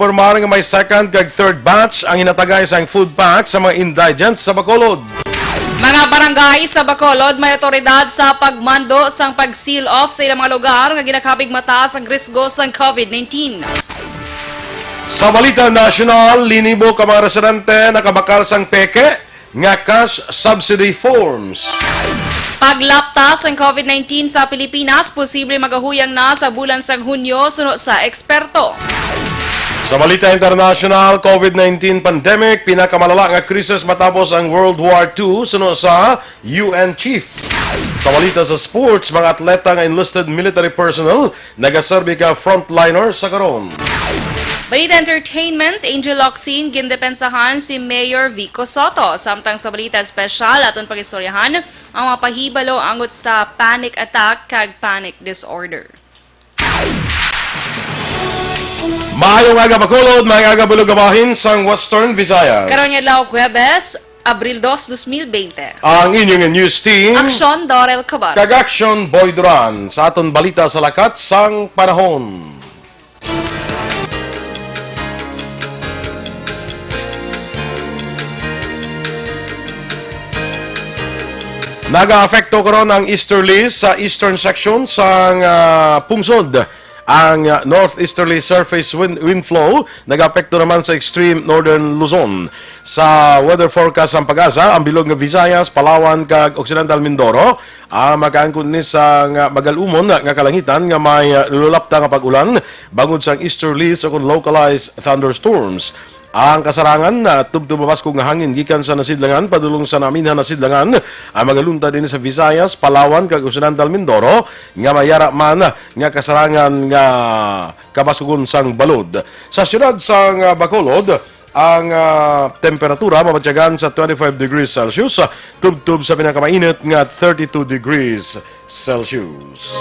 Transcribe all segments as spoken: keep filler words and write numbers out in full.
Pormar nga may second kag third batch ang hinatagay sang food pack sa mga indigents sa Bacolod. Mga barangay sa Bacolod may awtoridad sa pagmando sang pag-seal off sa ilang mga lugar nga ginakabig mataas ang risgo sang COVID nineteen. Sa balita nasyonal, linibo ka mga residente nakabakal sang peke nga cash subsidy forms. Paglapta sang COVID nineteen sa Pilipinas posible magahuyang na sa bulan sang Hunyo suno sa eksperto. Sa balita international, COVID nineteen pandemic, pinakamalala nga krisis matapos ang World War Two suno sa U N chief. Sa balita sa sports, mga atleta nga enlisted military personnel nagaserbi ka frontliner sa karon. Balita entertainment, Angel Locsin gindepensahan si Mayor Vico Sotto. Samtang sa balita espesyal, aton pag-istoryahan ang mga pahibalo angot sa panic attack kag panic disorder. Maayong aga, Bacolod. Maayong aga, Bulog Kabahin sang Western Visayas. Karon nga adlaw, Huwebes, Abril dos, dos mil bente. Ang inyong news team, Aksyon Dorel Cabar. Kag Aksyon Boy Duran sa aton balita sa lakat sang panahon. Nagaapekto karon ang easterlies sa eastern section sang, ah, pungsod. Ang, ah, northeasterly surface wind, wind flow nagaapekto naman sa extreme northern Luzon. Sa weather forecast sang PAGASA, ang bilog nga Visayas, Palawan, kag Occidental Mindoro, ah, makaangkon ni sa nga magal-umon nga kalangitan nga may, ah, lulapta nga pag-ulan bangod sang easterlies o kon localized thunderstorms. Ang kasarangan, ah, tubtob mabaskog nga hangin gikan sa nasidlangan padulong sa naminhan nasidlangan, ang magaluntad ini sa Visayas, Palawan, kag Occidental Mindoro, nga mayara man nga kasarangan nga kabaskugon sang balod. Sa siyudad sang, ah, Bacolod, ang, ah, temperatura mabatyagan sa twenty-five degrees Celsius, ah, tubtob sa pinakamainit nga thirty-two degrees Celsius.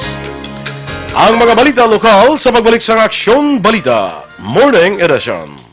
Ang mga balita lokal sa pagbalik sang Aksyon Balita Morning Edition.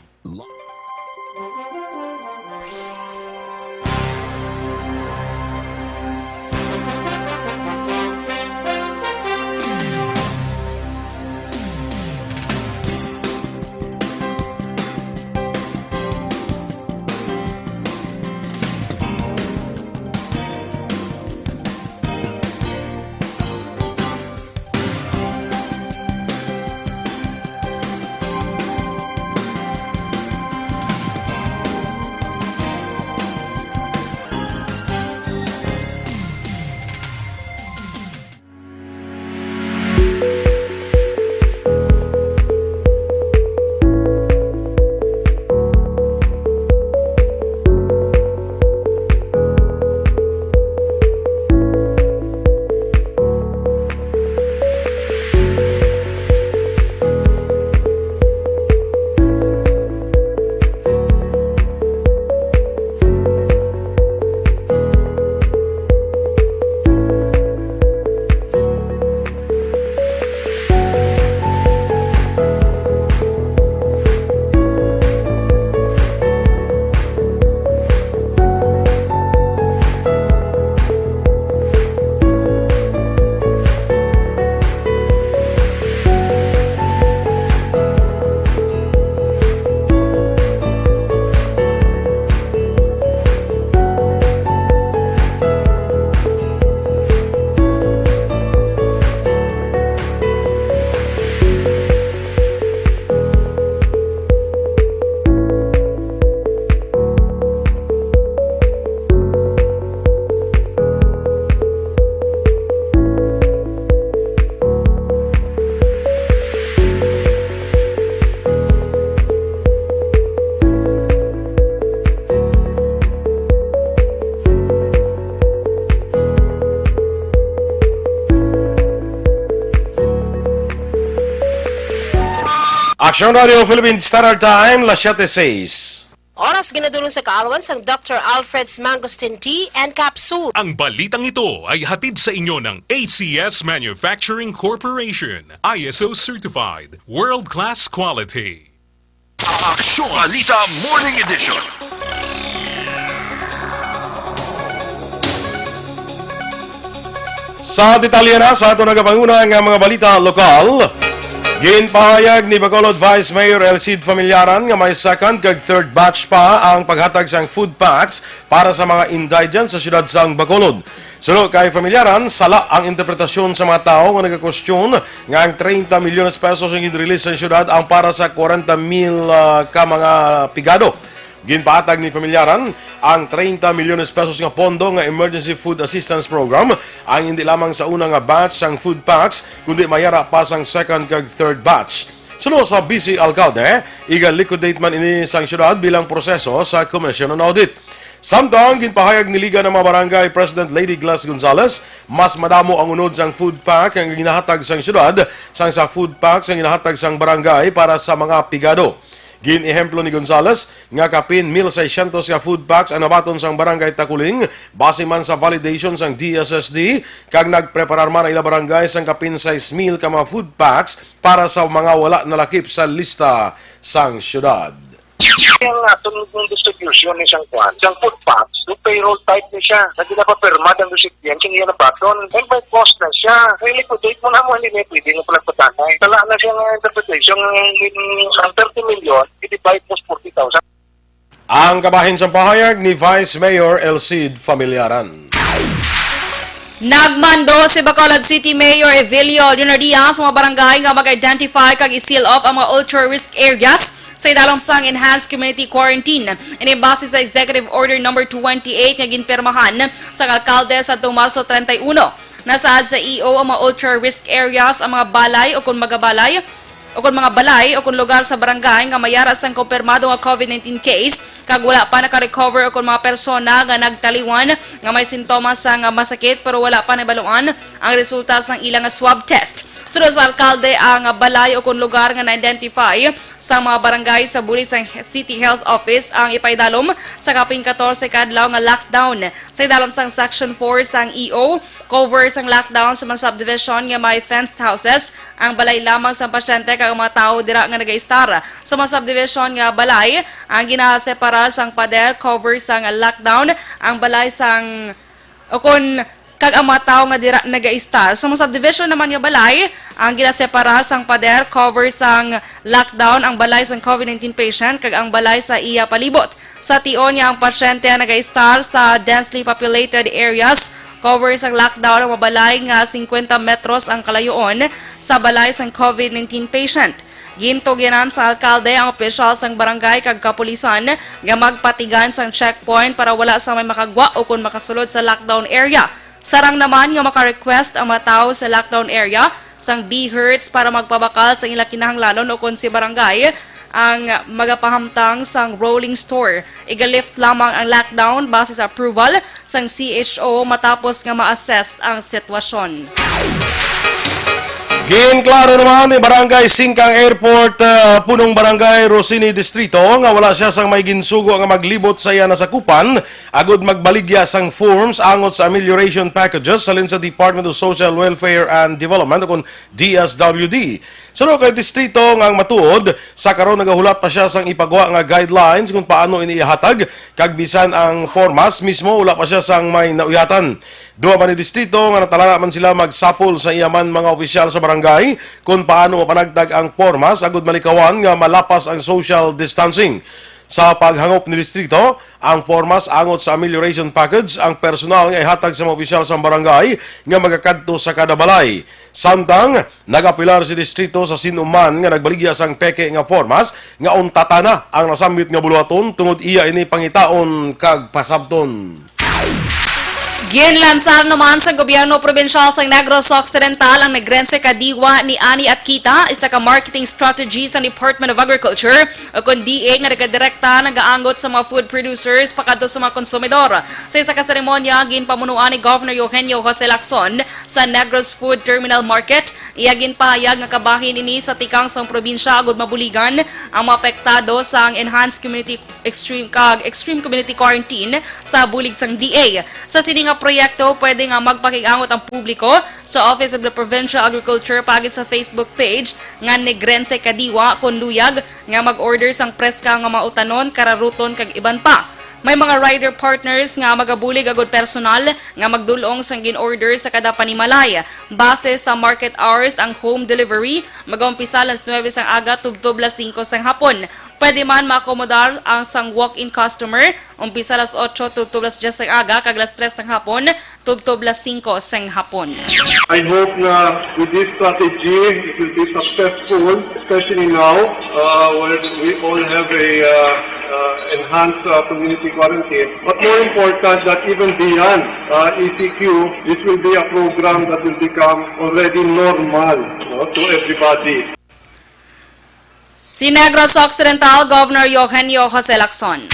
Aksyon Radio Philippine Standard Time, las siete seis. Oras ginadulong sa kaalwan sang Doctor Alfred's Mangosteen Tea and Capsule. Ang balitang ito ay hatid sa inyo ng A C S Manufacturing Corporation, I S O certified, world-class quality. Aksyon Balita Morning Edition. Sa detalye na sa aton nagapanguna nga mga balita lokal, Ginpahayag ni Bacolod Vice Mayor Elcid Familiaran nga may second kag third batch pa ang paghatag sang food packs para sa mga indigent sa siyudad sang Bacolod. Suno kay Familiaran, sala ang interpretasyon sa mga tawo nga nagakwestiyon nga ang treinta milyones pesos ang gin-release sa siyudad ang para sa kwarenta mil, ah, ka mga pigado. Ginpahatag ni Familiaran ang treinta milyones pesos nga pondo nga Emergency Food Assistance Program, ang hindi lamang sa una nga batch sang food packs, kundi mayara pa sang second kag third batch. Suno sa vice alkalde, iga-liquidate man ini sang siyudad bilang proseso sa Commission on Audit. Samtang ginpahayag ni Liga ng mga Barangay President Lady Glass Gonzales, mas madamo ang unod sang food pack nga ginahatag sang siyudad sang sa food pack nga ginahatag sang barangay para sa mga pigado. Gin-ehemplo ni Gonzales nga kapin mil seiscientos ka food packs ang nabaton sang Barangay Taculing base man sa validation sang D S S D, kag nagpreparar man ang ila barangay sang kapin sais mil ka mga food packs para sa mga wala nalakip sa lista sang siyudad. Ang aton distribution ni sang kwan, sang food packs, yung payroll type ni siya. Nga ginapapirma ang recipient, yung iya nabaton. Ay, may cost na siya. May liquidate mo na mo, hindi na pwede nga palagpatanay. Sala na siya nga interpretation, yung, ang thirty million, i-divide mo sa forty thousand. Ang kabahin sang pahayag ni Vice Mayor Elcid Familiaran. Nagmando si Bacolod City Mayor Evelio Leonardia sa mga barangay nga mag-identify kag i-seal off ang mga ultra-risk areas sa idalom sang enhanced community quarantine. Ini base sa Executive Order Number twenty-eight nga ginpirmahan sang alkalde sa Marso treinta y uno. Nasaad sa E O ang mga ultra-risk areas, ang mga balay o kung magabalay o kung mga balay o kung lugar sa barangay nga mayara sang kumpirmado nga COVID nineteen case kag wala pa naka-recover o kung mga persona nga nagtaliwan nga may sintomas sang masakit pero wala pa nabaluan ang resulta sang ila nga swab test. Suno sa alkalde, ang balay o kung lugar nga na-identify sa mga barangay sa bulig sang City Health Office ang ipaidalom sa kapin katorse ka adlaw nga lockdown. Sa idalom sang Section four sang E O, cover sang lockdown sa mga subdivision nga may fenced houses ang balay lamang sang pasyente kag ang mga tawo dira nga nagaistar. Sa mga subdivision nga balay, ang ginasepara sang pader cover sang lockdown ang balay sang, o kon, kag ang mga tawo nga dira nagaistar. Sa mga subdivision naman nga balay, ang ginasepara sang pader cover sang lockdown ang balay sang COVID nineteen patient kag ang balay sa iya palibot. Sa tion nga ang pasyente ang nagaistar sa densely populated areas, cover sang lockdown ang mabalay nga singkwenta metros ang kalayoon sa balay sang COVID nineteen patient. Gintugyanan sa alkalde ang opisyal sang barangay kag kapulisan nga magpatigan sang checkpoint para wala sa may makagwa o kon makasulod sa lockdown area. Sarang naman nga maka-request ang mga tawo sa lockdown area sang BHERTs para magpabakal sa ila kinahanglanon o kon si barangay ang magapahamtang sang rolling store. Iga-lift lamang ang lockdown base sa approval sang C H O matapos nga ma-assess ang sitwasyon. Ginklaro naman ni Barangay Singkang Airport, ah, Punong Barangay Rosini Distrito nga wala siya sang may ginsugo nga maglibot sa iya nasakupan agud magbaligya sang forms angot sa amelioration packages halin sa Department of Social Welfare and Development o kon D S W D. Suno kay distrito nga ang matuod, sa karon nagahulat pa siya sang ipagwa nga guidelines kung paano ini ihatag, kag bisan ang formas mismo wala pa siya sang may nauyatan. Duha man ni distrito nga natalana man sila magsapol sa iya man mga opisyal sa barangay kung paano mapanagtag ang formas agud malikawan nga malapas ang social distancing. Sa paghangop ni distrito, ang formas angot sa amelioration package ang personal nga ihatag sa mga opisyal sa barangay nga magakadto sa kada balay. Samtang nagapilar si distrito sa sin-o man nga nagbaligya sang peke nga formas nga untata na ang nasambit nga buluhaton tungod iya ini pangitaon kag pasabton. Ginlansar naman sa gobyerno probinsyal sa Negros Occidental ang Negrense Kadiwa ni Ani at Kita, isa ka marketing strategy sa Department of Agriculture o kon D A nga nagadirekta nagaanggot sa mga food producers pakadto sa mga konsumidor. Sa isa ka seremonya, ginpamunuan ni Governor Eugenio Jose Lacson sa Negros Food Terminal Market. Iya ginpahayag nga kabahin ini sa tikang sang probinsya agud mabuligan ang mga apektado sang enhanced community extreme kag extreme community quarantine sa bulig sang D A. Sa sini nga proyekto, pwede nga magpakig-angot ang publiko sa Office of the Provincial Agriculture paagi sa Facebook page nga Negrense Kadiwa kon luyag nga mag-order sang preska nga mga utanon, kararuton kag iban pa. May mga rider partners nga magabulig agud personal nga magdul-ong sang gin-order sa kada panimalay. Base sa market hours, ang home delivery magaumpisa alas nuwebe sang aga tubtob alas singko sang hapon. Pwede man maakomodar ang sang walk-in customer, umpisa alas otso tubtob alas dyes sang aga kag alas tres sang hapon tubtob alas singko sang hapon. I hope na with this strategy, it will be successful, especially now uh, where we all have a uh, uh, enhanced uh, community quarantine. But more important, that even beyond uh, E C Q, this will be a program that will become already normal, no, to everybody. Si Negros Occidental Governor Eugenio Jose Lacson.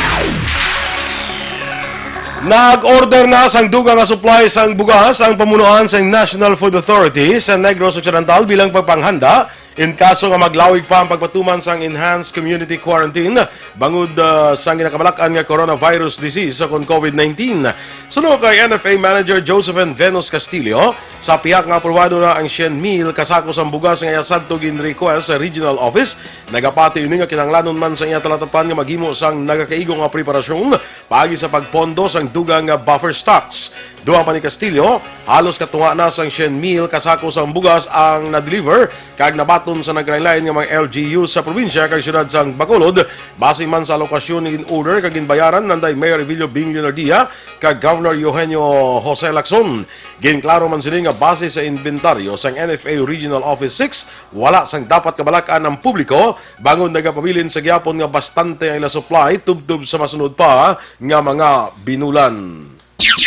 Nag-order na sang dugang nga supply sang bugas ang pamunuan sang National Food Authority sa Negros Occidental bilang pagpanghanda in kaso nga maglawig pa ang pagpatuman sang enhanced community quarantine bangod ah, sang ginakabalak-an nga coronavirus disease o kon COVID nineteen. Suno kay N F A Manager Josephine Venus Castillo, sa pihak nga aprobado na ang syen mil ka sako sang bugas nga iya sadto gin-request sa regional office, nagapati ini nga kinahanglanon man sa iya talatapan nga maghimo sang nagakaigo nga preparasyon paagi sa pagpondo sang dugang nga buffer stocks. Dugang pa ni Castillo, halos katunga na sang syen mil ka sako sang bugas ang na-deliver kag nabaton sa nagkalainlain nga mga L G U sa probinsya kag siyudad sang Bacolod, base man sa alokasyon nga gin-order kag ginbayaran nanday Mayor Evilio Bing Leonardia kag Governor Eugenio Jose Lacson. Ginklaro man sini nga base sa inventaryo sang N F A Regional Office six, wala sang dapat kabalak-an ang publiko bangod nagapabilin sa gihapon nga bastante ang ila supply tubtob sa masunod pa nga mga binulan.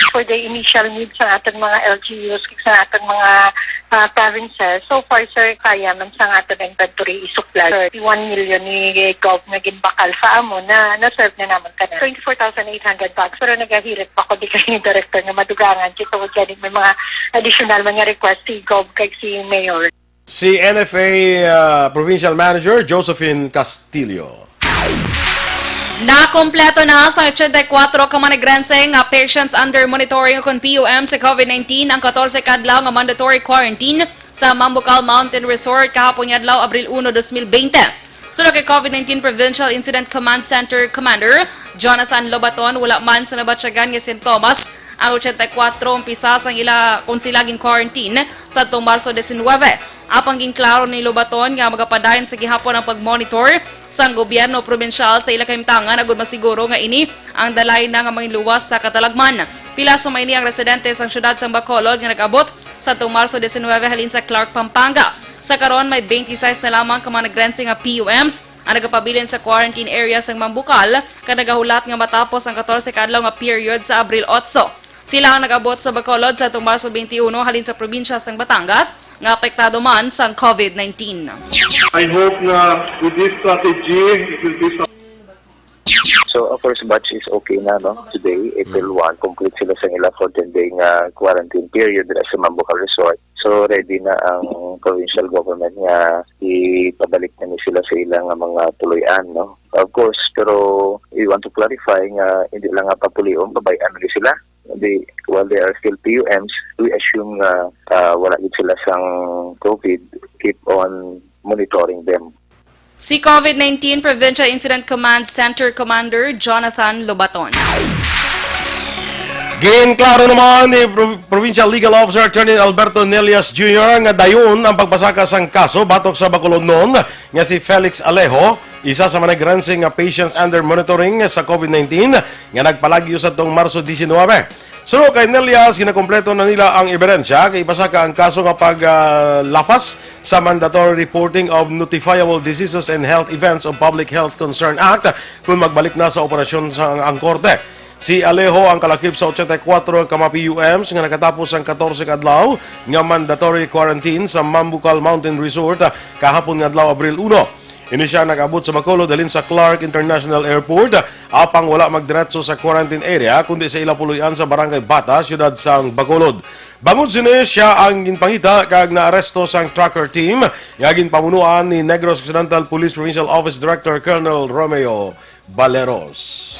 For the initial needs sa aton mga L G Us, sa aton mga ah, provinces, so far, sir, kaya man sa aton inventory i-supply. Sir, one million ni Gov nga ginbakal sa amo na na-serve na naman ka na. Twenty-four thousand eight hundred bags, pero nagahirit pa ko di kay director nga madugangan. Kaya tungod gani may mga additional man nga request si Gov kag si Mayor. Si N F A ah, Provincial Manager Josephine Castillo. Nakompleto na sa eighty-four ka Managrense nga patients under monitoring kon P U M sa COVID nineteen ang katorse ka adlaw nga mandatory quarantine sa Mambucal Mountain Resort kahapon nga adlaw, Abril uno, dos mil bente. Suno kay COVID nineteen Provincial Incident Command Center Commander Jonathan Lobaton, wala man sa nabatyagan nga sintomas ang eighty-four umpisa sang ila kon sila gin-quarantine sadtong Marso diecinuebe. Apang ginklaro ni Lobaton nga magapadayon sa gihapon ang pag-monitor sang gobyerno probinsyal sa ila kahimtangan agud masiguro nga ini ang dalay na nga manginluwas sa katalagman. Pila suma ini ang residente sang siyudad sang Bacolod nga nag-abot sadtong Marso diecinuebe halin sa Clark, Pampanga. Sa karon, may twenty-six na lamang ka Managrense nga P U Ms ang nagapabilin sa quarantine area sang Mambucal kag nagahulat nga matapos ang katorse ka adlaw nga period sa Abril otso. Sila ang nag-abot sa Bacolod sadtong Marso twenty-one halin sa probinsya sang Batangas nga apektado man sang COVID nineteen. I hope na with this strategy, it will be some So, our first batch is okay na, no? Today, April one, complete sila sa ila fourteen-day nga quarantine period dira sa Mambucal Resort. So, ready na ang provincial government nga ipabalik na ni sila sa ilang mga puloy-an, no? Of course, pero we want to clarify nga hindi lang nga papulion, pabay-an ni sila. They, while they are still P U Ms, we assume nga ah, wala gid sila sang COVID, keep on monitoring them. Si COVID nineteen Provincial Incident Command Center Commander Jonathan Lobaton. Ginklaro naman ni Pro- Provincial Legal Officer Attorney Alberto Nelias Junior nga dayon ang pagpasaka sang kaso batok sa Bacolodnon nga si Felix Alejo, isa sa managrense nga patients under monitoring sa COVID nineteen nga nagpalagyo sadtong Marso diecinuebe. Suno kay Nelias, ginakompleto na nila ang ebidensya kay ipasaka ang kaso nga paglapas sa mandatory reporting of notifiable diseases and health events of Public Health Concern Act kung magbalik na sa operasyon sa ang korte. Si Alejo ang kalakip sa eighty-four ka mga P U Ms nga nakatapos ang katorse ka adlaw nga mandatory quarantine sa Mambucal Mountain Resort kahapon nga adlaw, Abril uno. Ini siya nag-abot sa Bacolod halin sa Clark International Airport, apang wala magdiretso sa quarantine area kundi sa ila puloy-an sa Barangay Bata, siyudad sang Bacolod. Bangod sini, siya ang ginpangita kag naaresto sang tracker team nga ginpamunuan ni Negros Occidental Police Provincial Office Director Colonel Romeo Baleros.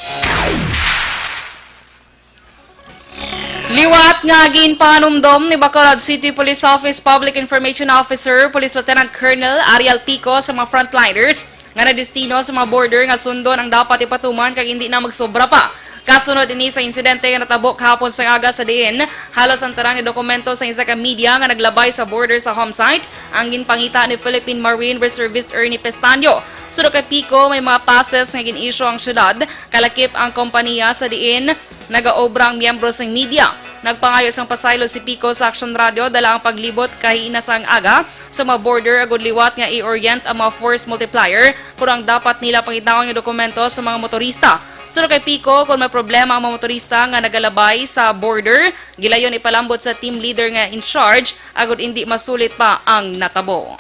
Liwat nga ginpanumdom ni Bacolod City Police Office Public Information Officer Police Lieutenant Colonel Ariel Pico sa mga frontliners nga nadestino sa mga border nga sundon ang dapat ipatuman kag hindi na magsobra pa Kasunod ini sa insidente nga natabo kahapon sang aga, sa diin halos ang tanan nga dokumento sa isa ka media nga naglabay sa border sa home site ang ginpangita ni Philippine Marine Reservist Ernie Pestaño. Suno kay Pico, may mga passes nga gin-issue ang syudad, kalakip ang kompanya sa diin nagaobra ang miyembro sang media. Nagpangayo sang pasaylo si Pico sa Aksyon Radio dala ang paglibot kaina sang aga sa mga border agud liwat nga i-orient ang mga force multiplier kung ang dapat nila pangitawan nga dokumento sa mga motorista. Suno kay Pico, kung may problema ang mga motorista nga nagalabay sa border, gilayon ipalambot sa team leader nga in charge agud indi masulit pa ang natabo.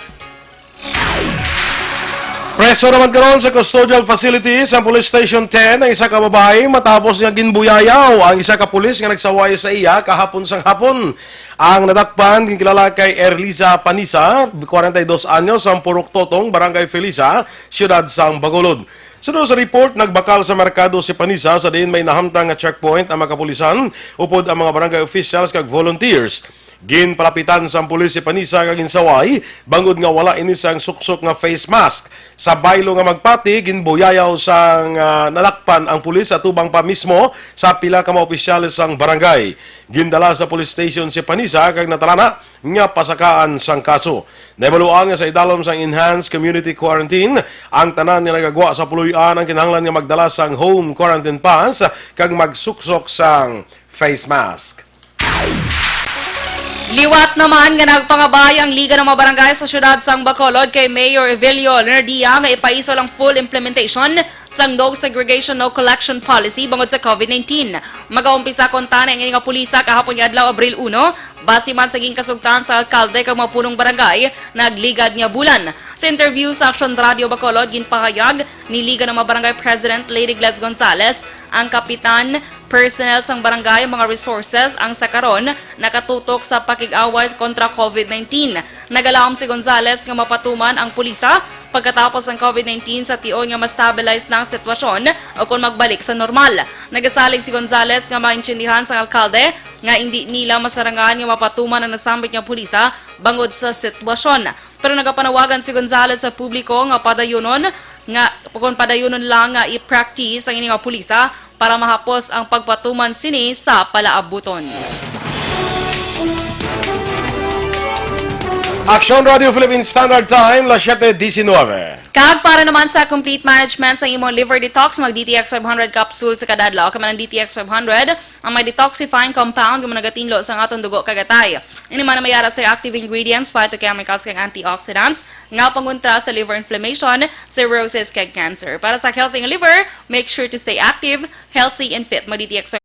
Preso naman karon sa custodial facility sa Police Station ten ang isa ka babayi matapos nga ginbuyayaw ang isa ka pulis nga nagsaway sa iya kahapon sang hapon. Ang nadakpan ginkilala kay Erlisa Panisa, forty-two anyos, ang Purok Totong, Barangay Felisa, Siyudad sang Bacolod. Suno sa report, nagbakal sa merkado si Panisa sa diin may nahamtang nga checkpoint ang mga kapulisan, upod ang mga barangay officials kag volunteers. Ginpalapitan sang pulis si Panisa kag ginsaway bangod nga wala ini sang suksok nga face mask. Sa baylo nga magpati, ginbuyayaw sang, ah, nadakpan ang pulis atubang pa mismo sa pila ka mga opisyales sang barangay. Gindala sa police station si Panisa kag natalana nga pasakaan sang kaso. Nahibaluan nga sa idalom sang enhanced community quarantine, ang tanan nga nagagwa sa puloy-an ang kinahanglan nga magdala sang home quarantine pass kag magsuksok sang face mask. Liwat naman nga nagpangabay ang Liga ng mga Barangay sa siyudad sang Bacolod kay Mayor Evelio Nerdia nga ipaisol ang full implementation sang No Segregation, No Collection Policy bangod sa COVID nineteen. Magaumpisa kuntani ang ini nga pulisa kahapon nga adlaw, Abril uno, base man sa ginkasugtan sa alkalde kag mga punong barangay nagligad nga bulan. Sa interview sa Aksyon Radio Bacolod, ginpahayag ni Liga ng mga Barangay President Lady Gladys Gonzales, ang kapitan, personnel sang barangay, mga resources ang sa karon nakatutok sa pakig-away kontra COVID nineteen. Nagalaom si Gonzales nga mapatuman ang pulisa pagkatapos ang COVID nineteen sa tion nga ma-stabilize na ang sitwasyon o kon magbalik sa normal. Nagasalig si Gonzales nga maintindihan sang alkalde nga indi nila masarangan nga mapatuman ang nasambit nga pulisa bangod sa sitwasyon. Pero nagapanawagan si Gonzales sa publiko nga padayunon nga, kung padayunon lang nga i-practice ang ini nga pulisa para mahapos ang pagpatuman sini sa palaabuton. Aksyon Radio Philippine Standard Time, las siete diecinueve. Kag para naman sa complete management sa imong liver detox, mag D T X five hundred capsule sa kada adlaw. Kay man ang D T X five hundred, ang may detoxifying compound nga nagatinlo sa aton dugo kag atay. Ini man ang may ara sa active ingredients, phytochemicals, kag antioxidants nga pangontra sa liver inflammation, cirrhosis, kag cancer. Para sa healthy nga liver, make sure to stay active, healthy, and fit. Mag D T X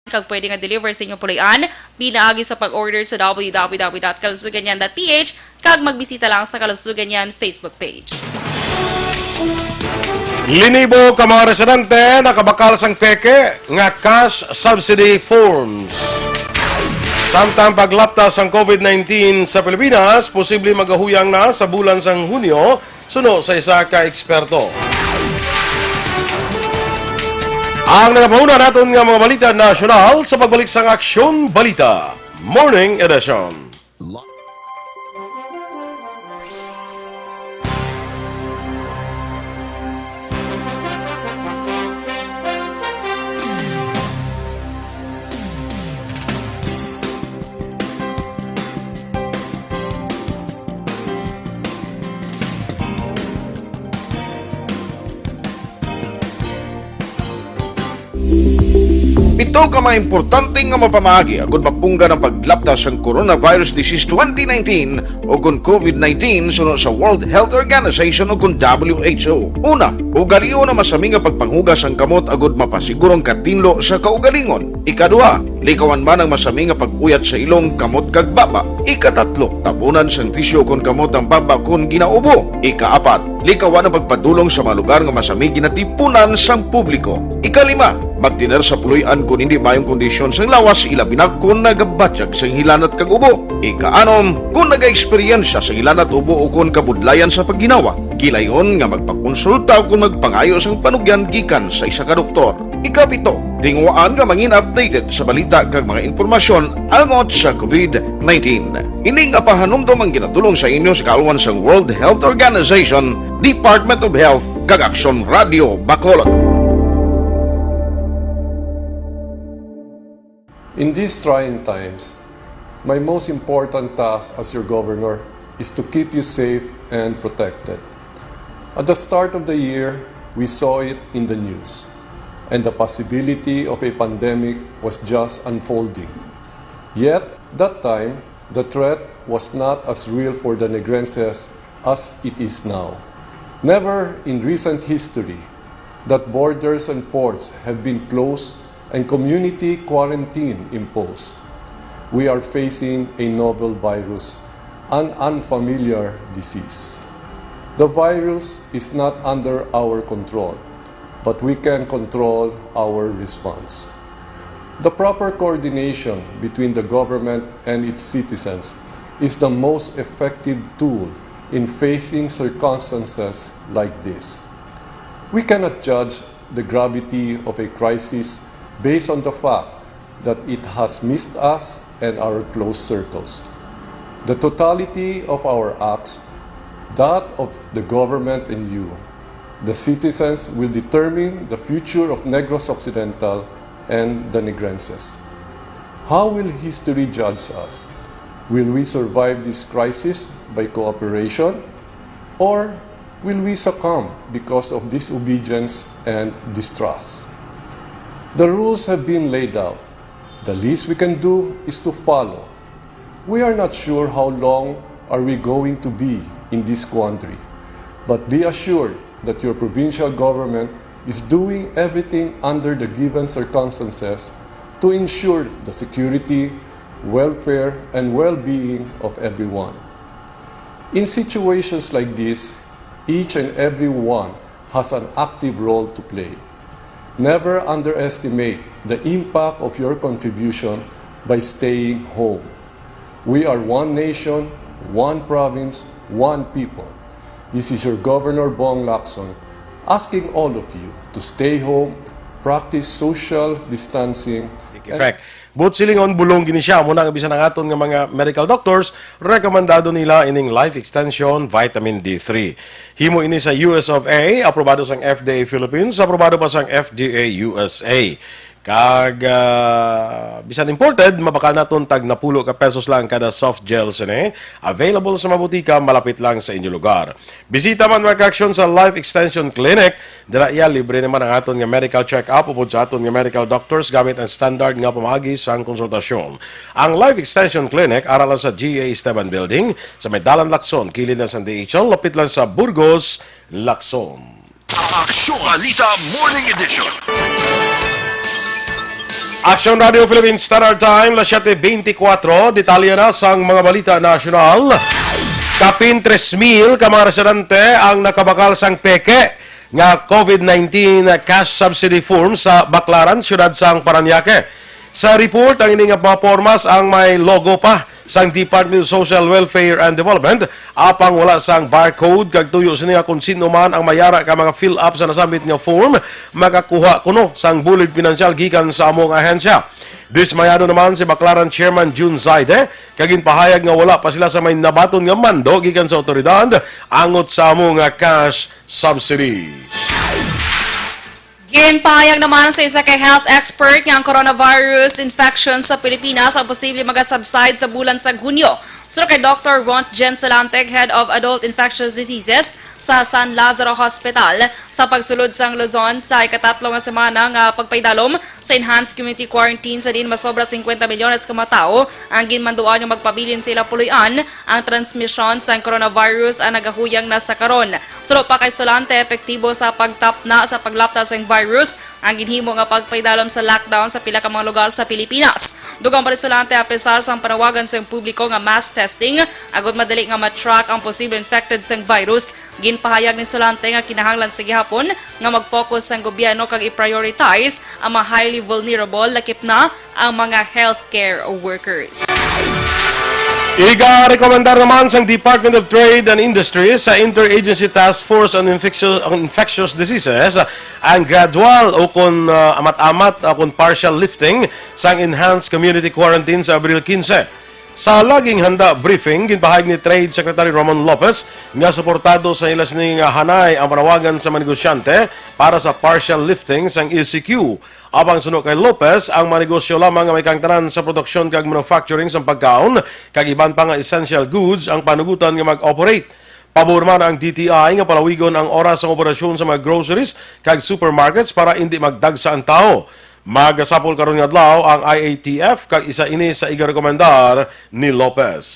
kag pwede nga deliver sa inyong puloy-an pinaagi sa pag-order sa W W W dot kalusuganyan dot P H kag magbisita lang sa Kalusuganyan Facebook page. Linibo ka mga residente nakabakal sang peke nga cash subsidy forms. Samtang paglapta sang COVID nineteen sa Pilipinas, posible magahuyang na sa bulan sang Hunyo, suno sa isa ka eksperto. Ang nagapahuna naton nga mga balita nasyonal sa pagbalik sang Aksyon Balita Morning Edition. Pito ka mga importante nga mapamaagi agud mapunggan ang paglapta sang coronavirus disease twenty nineteen o kon COVID nineteen suno sa World Health Organization o kon W H O. Una, ugalion ang masami nga pagpanghugas sang kamot agud mapasiguro ang katinlo sa kaugalingon. Ikaduha, likawan man ang masami nga pag-uyat sa ilong, kamot kag baba. Ikatatlo, tabunan sang tisyu kon kamot ang baba kon ginaubo. Ikaapat, likawan ang pagpadulong sa mga lugar nga masami ginatipunan sang publiko. Ikalima, magtener sa puloy-an kon hindi maayong kondisyon sang lawas, ilabi na kon nagabatyag sang hilanat kag ubo. Ikaanom, kon nagaeksperyensya sang hilanat, ubo, o kon kabudlayan sa pagginawa, gilayon nga magpakonsulta o kon magpangayo sang panugyan gikan sa isa ka doktor. Ikapito, tinguhaan nga mangin updated sa balita kag mga impormasyon angot sa COVID nineteen. Ini nga pahanumdom ang ginatulong sa inyo sa kaalwan sang World Health Organization, Department of Health, kag Aksyon Radio Bacolod. In these trying times, my most important task as your governor is to keep you safe and protected. At the start of the year, we saw it in the news, and the possibility of a pandemic was just unfolding. Yet, that time, the threat was not as real for the Negrenses as it is now. Never in recent history that borders and ports have been closed and community quarantine imposed. We are facing a novel virus, an unfamiliar disease. The virus is not under our control, but we can control our response. The proper coordination between the government and its citizens is the most effective tool in facing circumstances like this. We cannot judge the gravity of a crisis based on the fact that it has missed us and our close circles. The totality of our acts, that of the government and you, the citizens, will determine the future of Negros Occidental and the Negrenses. How will history judge us? Will we survive this crisis by cooperation, or will we succumb because of disobedience and distrust? The rules have been laid out. The least we can do is to follow. We are not sure how long are we going to be in this quandary, but be assured that your provincial government is doing everything under the given circumstances to ensure the security, welfare, and well-being of everyone. In situations like this, each and every one has an active role to play. Never underestimate the impact of your contribution by staying home. We are one nation, one province, one people. This is your Governor Bong Lacson asking all of you to stay home, practice social distancing, and effect. Buot silingon, bulong gini siya. Amo na nga bisan ang aton nga mga medical doctors, rekomendado nila ining Life Extension Vitamin D three. Himo ini sa U S of A, aprobado sang F D A Philippines, aprobado pa sang F D A U S A. Kag, ah, bisan imported, mabakal naton tag napulo ka pesos lang kada soft gel sini. Available sa mga butika malapit lang sa inyo lugar. Bisita man, mga ka-aksyon, sa Life Extension Clinic. Dira iya, libre naman ang aton nga medical check-up upod sa aton nga medical doctors gamit ang standard nga pamaagi sang konsultasyon. Ang Life Extension Clinic ara lang sa G A Esteban Building, sa may Dalan Lacson, kilid na sa D H L, lapit lang sa Burgos, Lacson. Aksyon Balita Morning Edition. Aksyon Radio Philippines Standard Time, las siete veinticuatro. Detalye na sang mga balita nasyonal. Kapin tres mil ka mga residente ang nakabakal sang peke nga COVID nineteen cash subsidy form sa Baclaran, siyudad sang Parañaque. Sa report, ang ini nga mga pormas ang may logo pa sang Department of Social Welfare and Development, apang wala sang barcode, kag tuyo sini nga kon sin-o man ang mayara ka mga fill up sa nasambit nga form, makakuha kuno sang bulig pinansyal gikan sa amo nga ahensya. Dismayado naman si Baclaran Chairman Jun Zaide, kag ginpahayag nga wala pa sila sa may nabaton nga mando gikan sa awtoridad angot sa amo nga cash subsidy. Ginpahayag naman sa isa ka health expert nga ang coronavirus infection sa Pilipinas ang posible magasubside sa bulan sang Hunyo. Suno kay Doctor Rontgen Solantec, Head of Adult Infectious Diseases sa San Lazaro Hospital, sa pagsulod sang Luzon sa ikatatlo nga semana nga pagpaidalom sa enhanced community quarantine, sa diin masobra singkwenta milyones ka mga tawo ang ginmanduan nga magpabilin sa ila puloy-an, ang transmisyon sang coronavirus ang nagahuyang na sa karon. Suno pa kay Solantec, epektibo sa pagtapna sa paglapta sang virus ang ginhimo nga pagpaidalom sa lockdown sa pila ka mga lugar sa Pilipinas. Dugang pa ni Solantec, apisar sang panawagan sang publiko nga mass testing agud madali nga ma-track ang posible infected sang virus, ginpahayag ni Solantec nga kinahanglan sa gihapon nga mag-focus sang gobyerno kag i-prioritize ang mga highly vulnerable, lakip na ang mga healthcare workers. Igarekomendar naman sang Department of Trade and Industry sa Interagency Task Force on Infectious, on Infectious Diseases ang gradual o kon, ah, amat-amat o kon partial lifting sang enhanced community quarantine sa Abril quince. Sa Laging Handa briefing, ginpahayag ni Trade Secretary Ramon Lopez nga suportado sa ila sini nga hanay ang panawagan sa mga negosyante para sa partial lifting sang E C Q. Apang suno kay Lopez, ang mga negosyo lamang nga may kaangtanan sa produksyon kag manufacturing sang pagkaon kag iban pa nga essential goods ang panugutan nga mag-operate. Pabor man ang D T I nga palawigon ang oras sang operasyon sa mga groceries kag supermarkets para indi magdagsa ang tawo. Magasapol karon nga adlaw ang I A T F kag isa ini sa igarekomendar ni Lopez.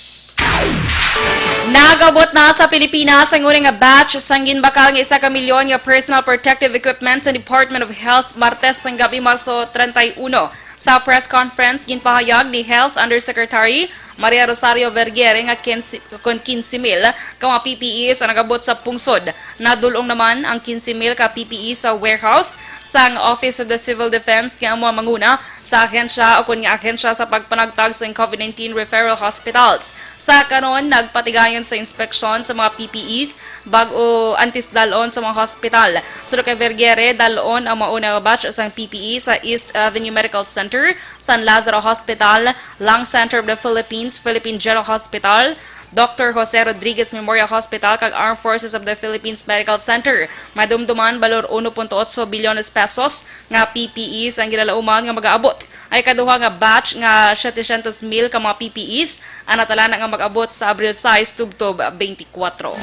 Nagabot na sa Pilipinas ang una nga batch sang ginbakal nga isa ka milyon nga personal protective equipment sa Department of Health Martes sang gabi, Marso treinta y uno. Sa press conference, ginpahayag ni Health Undersecretary Maria Rosario Vergere nga quince, kon quince mil ka mga P P Es ang nagabot sa pungsod. Nadul-ong naman ang quince mil ka P P Es sa warehouse sang Office of the Civil Defense nga amo ang manguna sa ahensya o kon nga ahensya sa pagpanagtag sang COVID nineteen referral hospitals. Sa karon, nagpatigayon sa inspeksyon sa mga P P Es bag-o antes dal-on sa mga hospital. Suno kay Vergere, dal-on ang mauna nga batch sang P P E sa East Avenue Medical Center, San Lazaro Hospital, Lung Center of the Philippines, Philippine General Hospital, Doctor Jose Rodriguez Memorial Hospital, kag Armed Forces of the Philippines Medical Center. Madumduman, balor uno punto otso bilyones pesos nga P P Es ang ginalauman nga magaabot. Ay kaduha nga batch nga setecientos mil ka mga P P Es ang natalana nga mag-abot sa Abril sais tubtob twenty-four.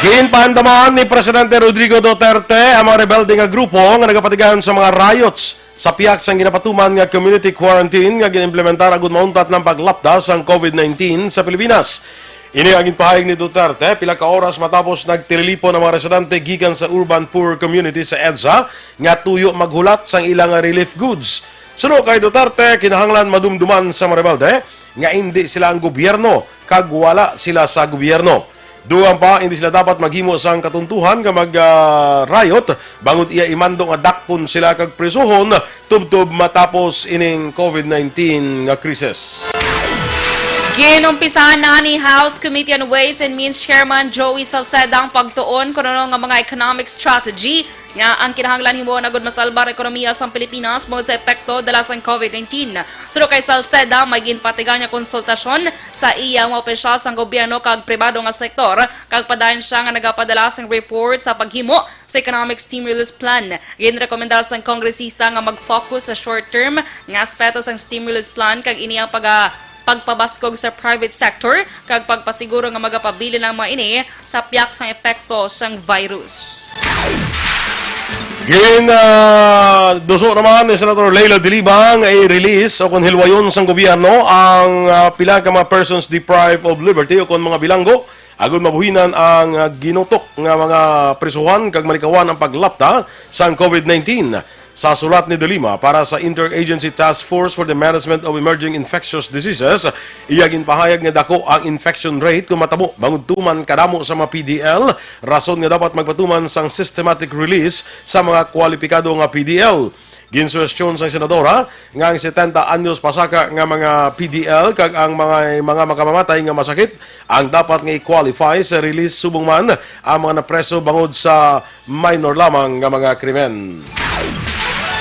Ginpaandaman ni Presidente Rodrigo Duterte ang mga rebelde nga grupo nga nagapatigayon sa mga riots sa pihak sang ginapatuman nga community quarantine nga ginimplementar agud mauntat ang paglapda sang COVID nineteen sa Pilipinas. Ini ang ginpahayag ni Duterte pila ka oras matapos nagtililipon ang mga residente gikan sa urban poor community sa EDSA nga tuyo maghulat sang ilang relief goods. Suno kay Duterte, kinahanglan madumduman sa mga rebelde nga indi sila ang gobyerno kag wala sila sa gobyerno. Dugang pa, hindi sila dapat maghimo sang katuntuhan nga mag-riot bangod iya imando nga dakpon sila kag prisuhon tubtob matapos ining COVID nineteen nga krisis. Ginumpisahan na ni House Committee on Ways and Means Chairman Joey Salceda ang pagtuon kon ano nga mga economic strategy nga ang kinahanglan himuon agud masalbar ang ekonomiya sang Pilipinas bangod sa epekto dala sang COVID nineteen. Suno kay Salceda, may ginpatigayon nga konsultasyon sa iya mga opisyal sang gobyerno kag pribado nga sektor, kag padayon sia nga nagapadala sang report sa paghimo sa economic stimulus plan. Ginrekomendar sang kongresista nga mag-focus sa short-term nga aspeto sang stimulus plan kag ini ang pag- pagpabaskog sa private sector kag pagpasiguro nga magapabilin ang mga ini sa piyak sang epekto sang virus. Gin, ah, duso naman ni Senator Leila de Lima nga i-release o kon hilwayon sang gobyerno ang, ah, pila ka mga persons deprived of liberty o kon mga bilanggo agud mabuhinan ang, ah, ginutok nga mga prisuhan kag malikawan ang paglapda sang COVID nineteen. Sa sulat ni De Lima para sa Interagency Task Force for the Management of Emerging Infectious Diseases, iya ginpahayag nga dako ang infection rate kon matabo bangod tuman kadamo sa mga P D L, rason nga dapat magpatuman sang systematic release sa mga kwalipikado nga P D L. Ginsuwestyon sang senadora nga ang setenta anyos pasaka nga mga P D L kag ang mga, mga makamamatay nga masakit ang dapat nga i-qualify sa release, subong man ang mga napreso bangod sa minor lamang nga mga krimen.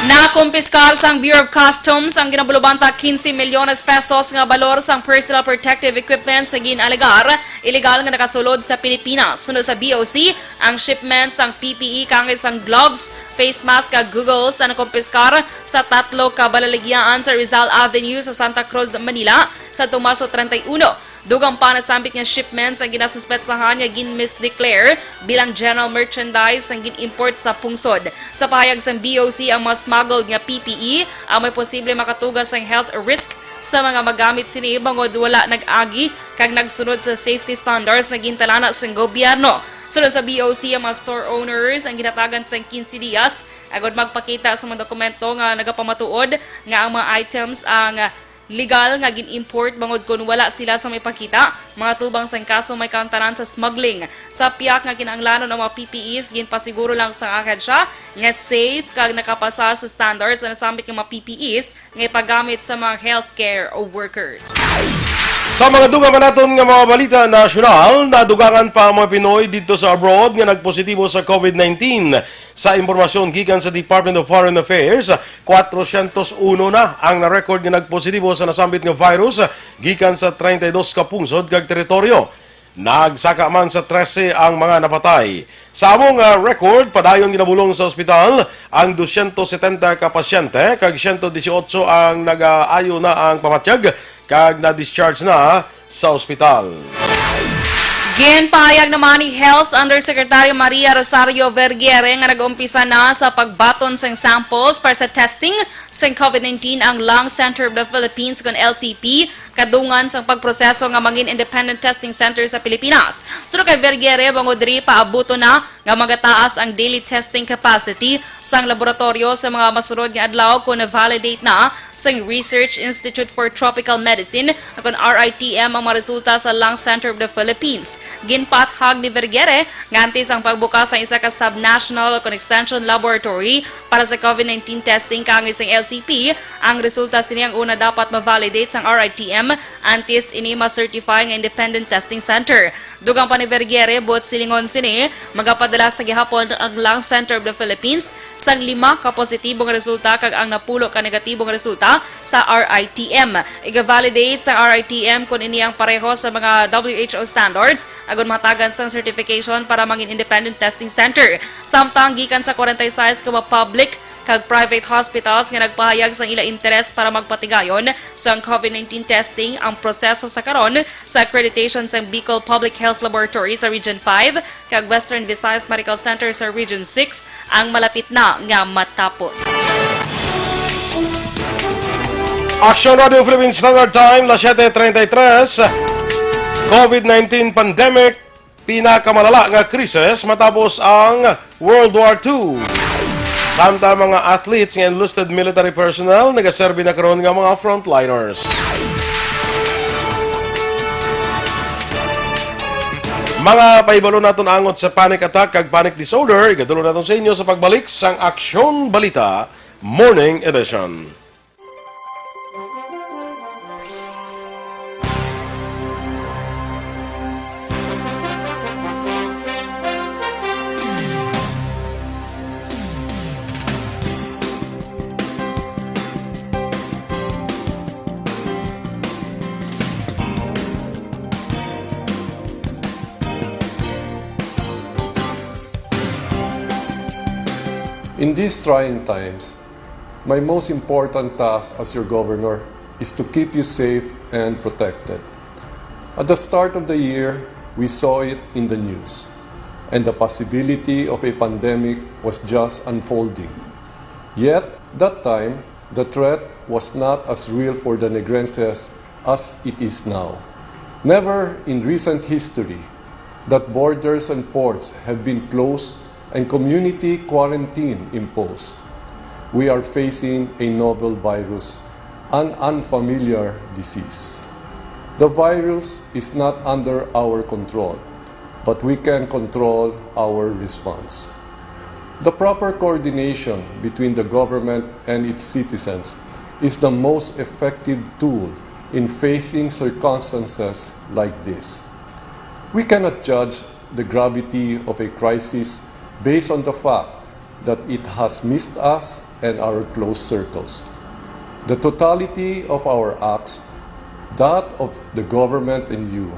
Nakumpiskar sang Bureau of Customs ang ginabulubanta quince milyones pesos nga balor sang personal protective equipment sa gin-alegar iligal nga nakasulod sa Pilipinas. Suno sa B O C, ang shipment sang P P E kaangay sang gloves, face mask kag goggles ang nakumpiskar sa tatlo ka balaligyaan sa Rizal Avenue sa Santa Cruz, Manila, sa Marso treinta y uno. Dugang pa, nasambit nga shipments ang ginasuspetsahan nga gin-misdeclare bilang general merchandise ang gin-import sa pungsod. Sa pahayag sang B O C, ang mga smuggled nga P P E ang may posible makatuga sang health risk sa mga magamit sini bangod wala nag-agi kag nagsunod sa safety standards nga gintalana sang gobyerno. Suno sa B O C, ang mga store owners ang ginatagan sang quince dias agud magpakita sa mga dokumento nga nagapamatuod nga ang mga items ang legal nga gin-import bangod kon wala sila sa may pakita. Mga tubang sang kaso may kaangtanan sa smuggling. Sa piyak nga kinahanglanon ang mga P P Es, ginpasiguro lang sang ahensya nga safe kag nakapasa sa standards ang nasambit nga mga P P Es nga ipagamit sa mga healthcare workers. Sa mga dugang pa naton nga mga balita nasyonal, nadugangan pa ang mga Pinoy dito sa abroad nga nagpositibo sa COVID nineteen. Sa impormasyon gikan sa Department of Foreign Affairs, kwatrosyentos uno na ang na-record nga nagpositibo sa nasambit nga virus gikan sa treinta y dos ka pungsod kag teritoryo. Nagsaka man sa trese ang mga napatay. Sa amo nga record, padayon ginabulong sa ospital ang dosyentos setenta ka pasyente kag siyento disiotso ang nagaayo na ang pamatyag kag na-discharge na sa ospital. Ginpahayag naman ni Health Undersecretary Maria Rosario Vergere nga nag-umpisa na sa pagbaton sang samples para sa testing sang COVID nineteen ang Lung Center of the Philippines, kon L C P, kadungan sang pagproseso nga mangin independent testing center sa Pilipinas. Suno kay Vergere, bangod diri paabuto na nga magataas ang daily testing capacity sang laboratoryo sa mga masunod nga adlaw kon na-validate na sang Research Institute for Tropical Medicine, kon R I T M, ang mga resulta sa Lung Center of the Philippines. Ginpathag ni Vergere nga antes ang pagbukas sang isa ka subnational kon extension laboratory para sa COVID nineteen testing kaangay sang L C P, ang resulta sini ang una dapat ma-validate sang R I T M antes ini ma-certify nga independent testing center. Dugang pa ni Vergere, buot silingon sini, magapadala sa gihapon ang Lung Center of the Philippines sang lima ka positibo nga resulta kag ang napulo ka negatibo nga resulta sa R I T M. Iga-validate sa R I T M kon ini ang pareho sa mga W H O standards, agon mahatagan sang certification para mangin independent testing center. Samtang gikan sa forty-six ka mga public kag private hospitals nga nagpahayag sang ila interes para magpatigayon sang COVID nineteen testing, ang proseso sa karon sa accreditation sang Bicol Public Health Laboratory sa Region five kag Western Visayas Medical Center sa Region six ang malapit na nga matapos. Action Radio Philippine Standard Time, las siete treinta y tres. COVID nineteen pandemic, pinakamalala nga krisis matapos ang World War Two. Samtang mga athletes nga enlisted military personnel nagaserbi na karon nga mga frontliners. Mga pahibalo naton angot sa panic attack kag panic disorder, igadulong naton sa inyo sa pagbalik sang Aksyon Balita Morning Edition. In these trying times, my most important task as your governor is to keep you safe and protected. At the start of the year, we saw it in the news, and the possibility of a pandemic was just unfolding. Yet, that time, the threat was not as real for the Negrenses as it is now. Never in recent history that borders and ports have been closed and community quarantine imposed. We are facing a novel virus, an unfamiliar disease. The virus is not under our control, but we can control our response. The proper coordination between the government and its citizens is the most effective tool in facing circumstances like this. We cannot judge the gravity of a crisis based on the fact that it has missed us and our close circles. The totality of our acts, that of the government and you,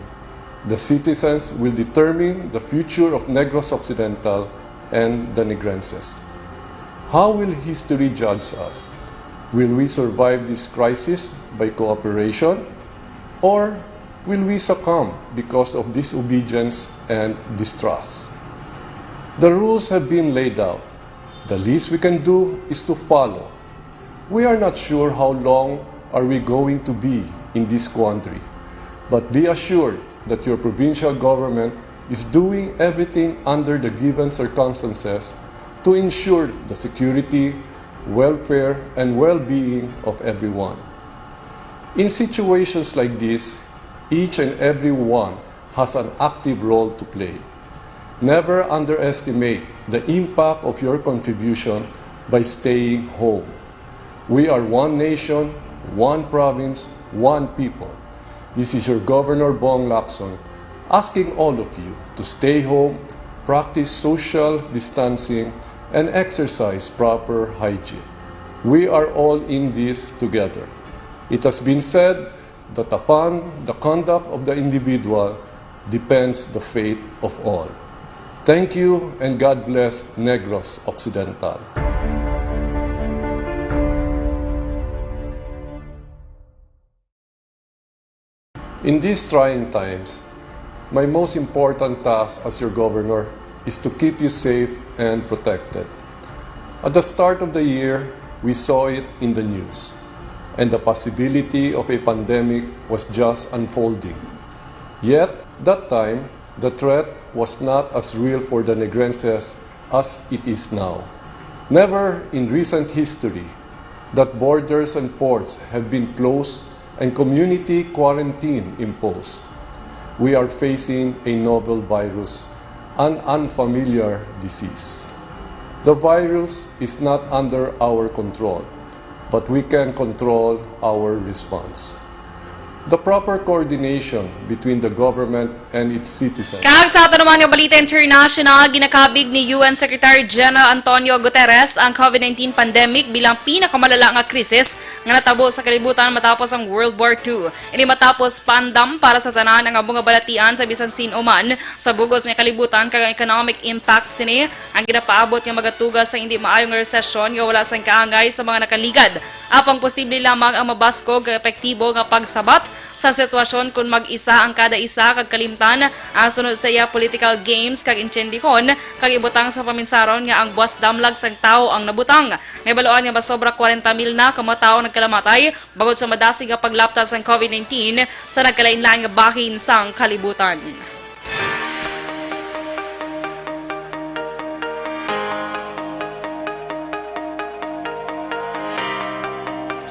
the citizens, will determine the future of Negros Occidental and the Negrenses. How will history judge us? Will we survive this crisis by cooperation, or will we succumb because of disobedience and distrust? The rules have been laid out. The least we can do is to follow. We are not sure how long are we going to be in this quandary, but be assured that your provincial government is doing everything under the given circumstances to ensure the security, welfare, and well-being of everyone. In situations like this, each and every one has an active role to play. Never underestimate the impact of your contribution by staying home. We are one nation, one province, one people. This is your Governor Bong Lacson asking all of you to stay home, practice social distancing, and exercise proper hygiene. We are all in this together. It has been said that upon the conduct of the individual depends the fate of all. Thank you and God bless Negros Occidental. In these trying times, my most important task as your governor is to keep you safe and protected. At the start of the year, we saw it in the news, and the possibility of a pandemic was just unfolding. Yet, that time, the threat was not as real for the Negrenses as it is now. Never in recent history that borders and ports have been closed and community quarantine imposed. We are facing a novel virus, an unfamiliar disease. The virus is not under our control, but we can control our response. The proper coordination between the government and its citizens. Kag sa ato naman nga balita international, ginakabig ni U N Secretary General Antonio Guterres ang COVID nineteen pandemic bilang pinakamalala nga krisis nga natabo sa kalibutan matapos ang World War Two. Ini matapos pandam para sa tanan ang amo nga balatian sa bisan sin-o man sa bug-os nga kalibutan, kag ang economic impact sini ang ginapaabot nga magatuga sa hindi maayo nga resesyon nga wala sang kaangay sa mga nakaligad. Apang posible lamang ang mabaskog kag epektibo nga pagsabat sa sitwasyon kon mag-isa ang kada isa kag kalimtan ang sunod sa iya political games kag intsendihon kag ibutang sa paminsaron nga ang buas damlag sang tawo ang nabutang. Nahibaluan nga masobra kwarenta mil na ka mga tawo ang nagkalamatay bangod sa madasig nga paglapta sang COVID nineteen sa nagkalainlain nga bahin sang kalibutan.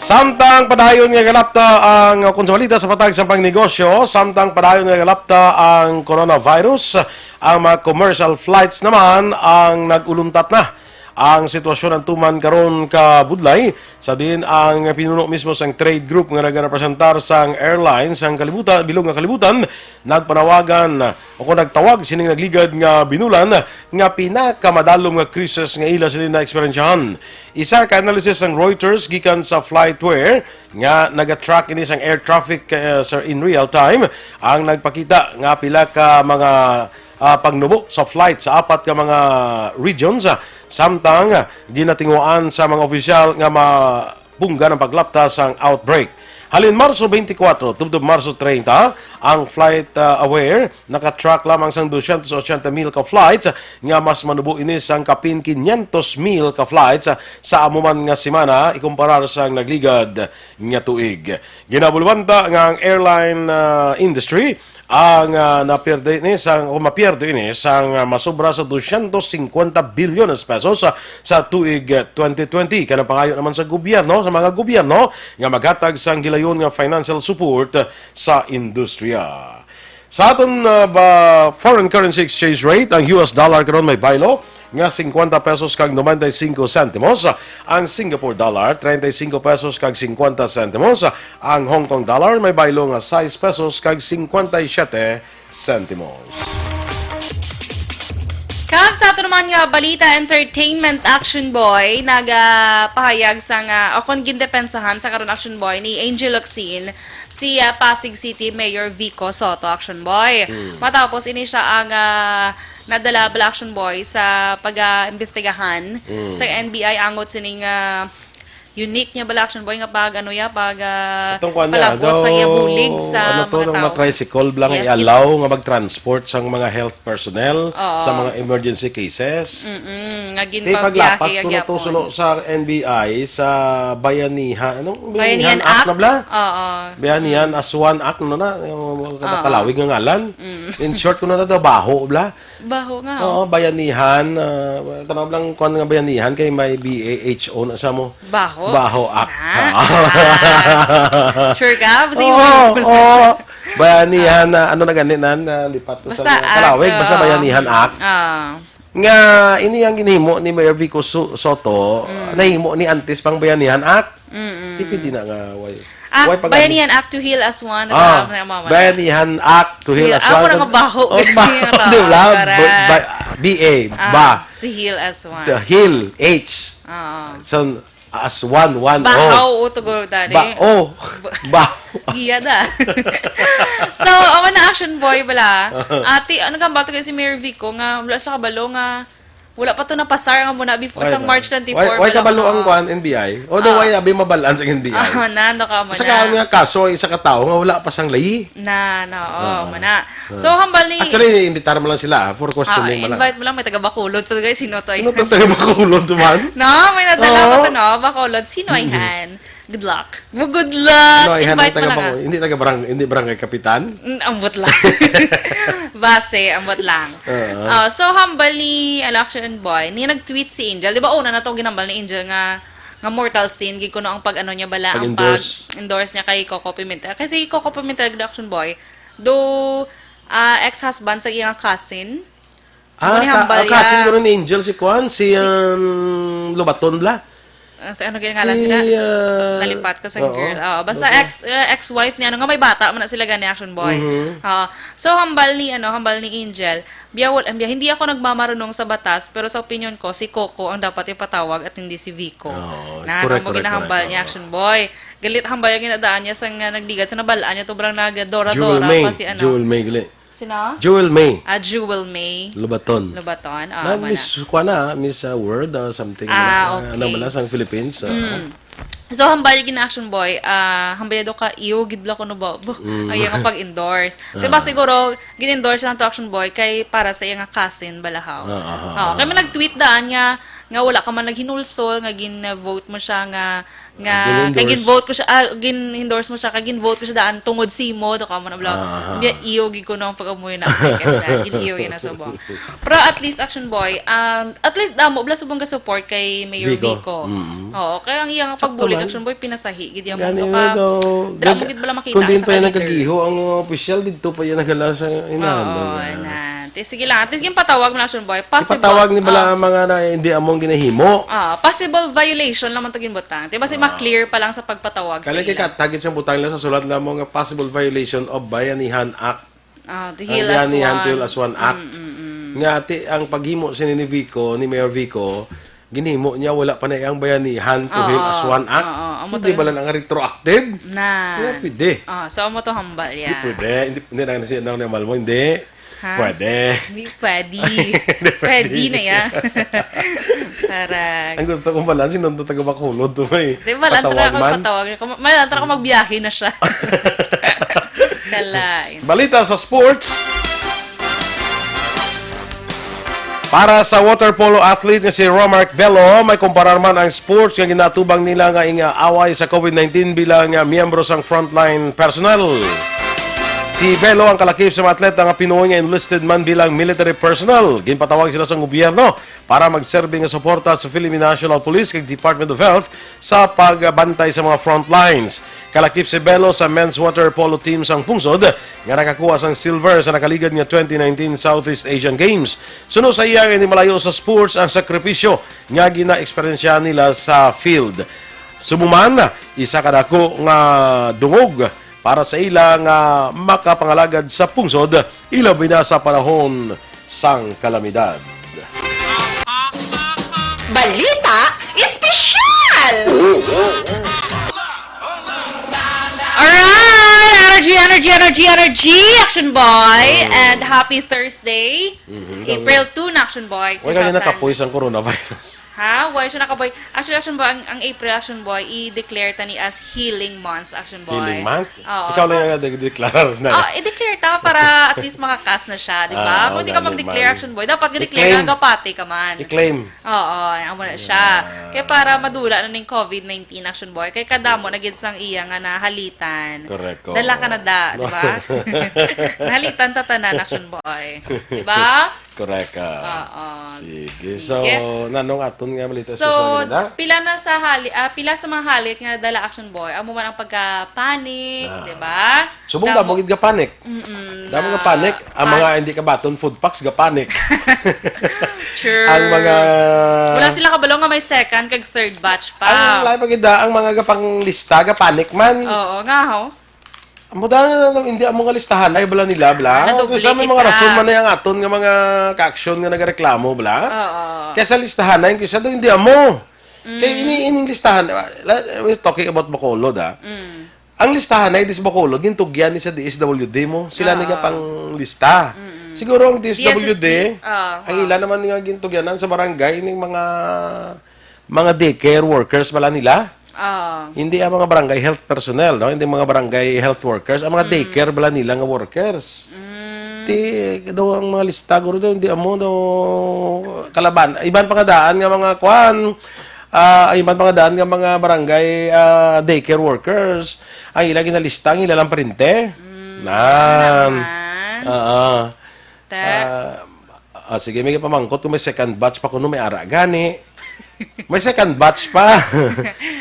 Samtang padayon nga galapta ang, kung sa balita sa patag sa pangnegosyo, samtang padayon nga galapta ang coronavirus, ang mga commercial flights naman ang nag-uluntat na. Ang sitwasyon ang tuman karon ka budlay, sa diin ang pinuno mismo sang trade group nga nagarepresentar sang airline sang kalibutan, bilog nga kalibutan, nagpanawagan o kung nagtawag sining nagligad nga binulan nga pinakamadalom nga krisis nga ila sila na-eksperyensyahan. Isa ka analysis sang Reuters gikan sa FlightAware nga nagatrack ini sang air traffic, eh, sa in real time ang nagpakita nga pila ka mga, ah, pagnubo sa flight sa apat ka mga regions, ah, samtang ginatinguhaan sa mga opisyal nga ma- punggan ang paglapta sang outbreak. Halin Marso twenty-four tubtob Marso treinta, ang FlightAware nakatrack lamang sang dosyentos otsenta mil ka flights, nga mas manubo ini sang kapin quinientos mil ka flights sa amo man nga semana ikumparar sang nagligad nga tuig. Ginabulwanta nga ang airline, ah, industry ang, ah, napierde ini sang, o mapierde ini sang, ah, masobra sa dosyentos singkwenta bilyones pesos sa, sa tuig, ah, twenty twenty. Kay ang pangayo naman sa gobyerno, sa mga gobyerno nga maghatag sang gilayon nga financial support sa industriya. Sa aton, ah, ba, foreign currency exchange rate, ang U S dollar karon may baylo nga singkwenta pesos kag nobenta y singko sentimos, ang Singapore dollar, treinta y cinco pesos kag cincuenta sentimos, ang Hong Kong dollar may baylo nga sais pesos kag cincuenta y siete sentimos. Kag sa ato naman nga balita, entertainment, Action Boy, nagapahayag sa nga, o kon gindepensahan sa karon, Action Boy, ni Angel Locsin, si, ah, Pasig City Mayor Vico Sotto, Action Boy. Hmm. Matapos ini siya ang, ah, nadala bala, Action Boy, sa pag-imbestigahan Mm. sa N B I angot sining, ah, unique niya bala, Action Boy, nga pag, ano ya, pag, ah, Itong kuwan niya, palabot sa iya daw, bulig sa ano to, mga ng mga tao. Tricycle bala nga Yes, i-allow nga mag-transport sang mga health personnel Oo. sa mga emergency cases. Mm-mm, nga Kay ginpabiyahe paglapas ya ko na to, gyapon. Suno sa N B I, sa Bayanihan, anong Bayanihan Bayanihan Act na Act? bala? Oo. Bayanihan Mm. as one act, no na? Yung Oo. Tagalog nga ngalan. Mm. In short, kuno na to, baho, bala? Baho nga, Oo, oh. Bayanihan, ah, tanaw lang kuwan nga Bayanihan kay may B A H O na sa mo. Baho? Baho Act. Ah, Ah. ah. Sure ka? Basta Oo, yung oo. Bayanihan na, ano na gani na, na lipat ko Basta sa Act, Tagalog, basta oo. Bayanihan Act. Ah. Nga, ini ang ginhimo ni Mayor Vico Su-, Sotto, Mm. nahimo ni antes pang Bayanihan Act. Mm-mm. Depende na nga, why? Ah, why pag-, Bayanihan Act to Heal as One. Ah, Nagkakaroon na ang mga Bayanihan Act to Heal as One. Ako na nga baho. Oh, baho. Di ba? Correct. Ba-, ba-, B A, Ah, ba. To heal as one. The heal, H. Oo. So, as one, one, O. Bahaw, o, to go, dali. Ba-, oh. Ba-, Baho. Giya da. So, awan na, Action Boy, bala. Ati, ano ka ba to kay si Mayor Vico nga wala sila kabalo nga wala pa to napasar nga muna before Why sang na? March twenty-four, Why, why wala kabalo pa. Ang kwan, N B I? Although Ah. why abi mabalaan sa N B I? Ah, na, ano ka mo Sa na. Ka nga kaso, isa ka tao nga wala pa sang layi. Na, na, oo, Ah. mana. Ah. So, hambal ni Actually, imbitahan mo lang sila, ah, for Ah, questioning mo lang. Invite mo lang, may taga Bacolod to, guys. Sino to? Sino to taga Bacolod to man? No, may nadala Oo. pa to, no? Bacolod. Sino ay Mm. han? Good luck. Mo, good luck. Sino ay han ang Invite mo taga lang, Bacolod? ah. Hindi taga barang-, hindi barangay kapitan? Mm, ambot lang. Base, ambot lang. Oo. Ah, so, hambal ni Action Boy, ni nag-tweet si Angel. Di ba, una na to ginambal ni Angel nga, nga mortal sin, gid kuno ang pag-ano niya bala, ang Pag-endorse. Pag-endorse niya kay Coco Pimentel. Kasi si Coco Pimentel, Action Boy, do, ah, ex-husband sa iyang cousin. Ah, Amo ni ka-, hambal ang cousin niya. Ko rin ni Angel, si Kwan, si, Si um, Lobaton bla. Ah, sa ano ginangalan Si, sila? ah, Nalipat ko sa oo. Girl. Oo, basta Okay. ex, eh, ex-wife niya, ano nga may bata man na sila gani, Action Boy. Mhm. Oo. So, hambal ni, ano, hambal ni Angel, "Biya, wal-, biya, hindi ako nagmamarunong sa batas, pero sa opinion ko, si Coco ang dapat ipatawag at hindi si Vico." Oo, Na, correct, ano mo correct, ginahambal correct, ni oo. Action Boy. Galit hambal yung ginadaan niya sa nga nagligad sa nabalaan niya to, brang nag-dora-dora Jewel May. Pa si, ano. Jewel May, gali. Sino? Jewel May. Ah, Jewel May. Lobaton. Lobaton. Ah, Na mana. Miss, kuwan na, Miss, ah, World, ah, something, Ah, ah, okay. Ano man na, sa Philippines, ah. Mm. So, hambal gid na Action Boy, ah, hambal do ka, iyo, gid bala ko no ba, ba, Mm. Ay, ang pag-endorse. Di ba Ah. siguro, gin-endorse lang to Action Boy, kay para sa iya nga cousin, balahaw. Ah, ah, ah, Oh, ah. Kay may nag-tweet daan nga, nga wala ka man naghinulsol, nga gin-vote mo siya, nga, nga, Gin-endorse. Kay gin-vote ko siya, ah, gin-endorse mo siya, kay gin-vote ko siya daan tungod simo, do ka mo na bala. Ah, ah. Biya, iyo, gid ko no ang pag-amoy na, kay sa, gin-iyo, gid na subong. Pero at least, Action Boy, um, at least, damo, bala subong ka support kay Mayor Vico. Vico. Mm. Oo, kaya ang iyang Sakto pagbulig, man. Action Boy, pinasahi, gid yung Gani mundo nga ka. Daw, Damo gag-, gid bala makita kung din sa pa yung ka-leader. Nagkagiho ang, uh, official, dito pa yung naghala sa inahan. Oo, na. Te, sige lang. At least, yung patawag mo lang, Action Boy. Possible. Ipatawag ni bala Ah. ang mga na, hindi among ginahimo. Ah, possible violation naman to ginbutang. Di ba, si Ah. ma-clear pa lang sa pagpatawag sa Kaya kay ila. Katagit sa butang nila sa sulat lamang nga possible violation of Bayanihan Act. Ah, to Ang heal as Bayanihan one. To Heal as One Act. Mm, mm, mm. Nga, ti, ang paghimo sini ni Vico, ni Mayor Vico, ginhimo niya, wala pa na iyang Bayanihan to Oo, Heal as One Act. Oo, amo Hindi to ba yun. Lang ang retroactive? Na. Wala pwede. Ah, so, amo to hambal, Hindi yeah. Pwede. Hindi, hindi na kasi, ano, ni Malmo, hindi. Ha? Pwede. Hindi pwede. Hindi pwede. Pwede na, yeah. Tarag. Ang gusto kong balaan, sino to taga Bacolod to may Di ba, lang patawag talaga man? Patawag. May lang talaga magbiyahe na siya. Kalain. Balita sa sports. Para sa water polo athlete nga si Romark Bello, may kumparar man ang sports nga ginatubang nila nga ing-away sa COVID nineteen bilang, ah, miyembro sang frontline personnel. Si Bello ang kalakip sa mga atleta nga Pinoy nga enlisted man bilang military personnel. Ginpatawag sila sang gobyerno para magserbi nga suporta sa Philippine National Police kag Department of Health sa pagbantay sa mga frontlines. Kalakip si Bello sa men's water polo team sang pungsod nga nakakuha sang silver sa nakaligad nga twenty nineteen Southeast Asian Games. Suno sa iya, hindi malayo sa sports ang sakripisyo nga ginaeksperyensyahan nila sa field. Subong man, isa ka dako nga dungog para sa ila nga makapangalagad sa pungsod, ilabi na sa panahon sang kalamidad. Balita Espesyal! Alright! Energy, energy, energy, energy! Action Boy! Mm. And happy Thursday! Mhm. April two na, Action Boy, Wala ka na two thousand. Nakapoy sang coronavirus. Ha? Why siya nakapoy? Actually, Action Boy, ang, ang April, Action Boy, i-declare ta ni as Healing Month, Action Boy. Healing Month? Oo, Ikaw so lang yung nag-declare na. Oh, i-declare ta para at least makakas na siya, di ba? Ah, Kung di ka ganun mag-declare, man. Action Boy, dapat i-declare I-claim. Ka, gapati ka man. I-claim. Oo, amo na siya. Ah. Kaya para madula na ning COVID nineteen, Action Boy, kay kadamo na gid sang iya nga nahalitan. Correct, oo. Dala ka na da, di ba? Nahalitan ta tanan, Action Boy. Di ba? Correct, ah. Oo. Sige. Sige. So, nanong aton nga balita So, sa kanila? Pila na sa hali-, ah, pila sa mga halit nga dala Action Boy, amo man ang pagka-panic, Ah. di ba? Subong Damo- damo gid ka panic. Mm-mm. Damo nga Na panic. Ang pan- mga hindi ka baton, food packs, ga panic. True. Ang mga Wala sila kabalo nga may second kag third batch pa. Ang lain pa gid, ang mga gapanglista, gapanik man. Oo, nga ho. Amo da nga, hindi amo nga listahan ay bala nila, bala. Nadubli Kung sa may isa. mga rason man ay ang aton nga mga ka-aksyon nga nagareklamo, bala. Oo. Kaya sa listahan ay, kung sa hindi amo. Kaya Mm. ini, ining listahan, ah, la- we're talking about Bacolod, ah. Mm. Ang listahan ay dis Bacolod, gintugyan ni sa D S W D mo. Sila Oo. nagapanglista. Mm-mm. Siguro ang D S W D, D S S D, ah, ang ah. ila naman nga gintugyanan sa barangay, ining mga, mga daycare workers bala nila. Ah. Hindi ang mga barangay health personnel, no? Hindi mga barangay health workers, ang mga Mm. daycare bala nila nga workers. Mm. Ti, daw ang mga lista, guro daw, hindi amo daw kalaban. Iban pa nga daan nga mga kwan, ah, iban pa nga daan nga mga barangay, ah, daycare workers. Ang ila ginalista, ang ila lang parente. Mm, Nan. naman. Oo. Ta- Ah, ah, sige, may pamangkot kung may second batch pa kuno, may ara gani. May second batch pa.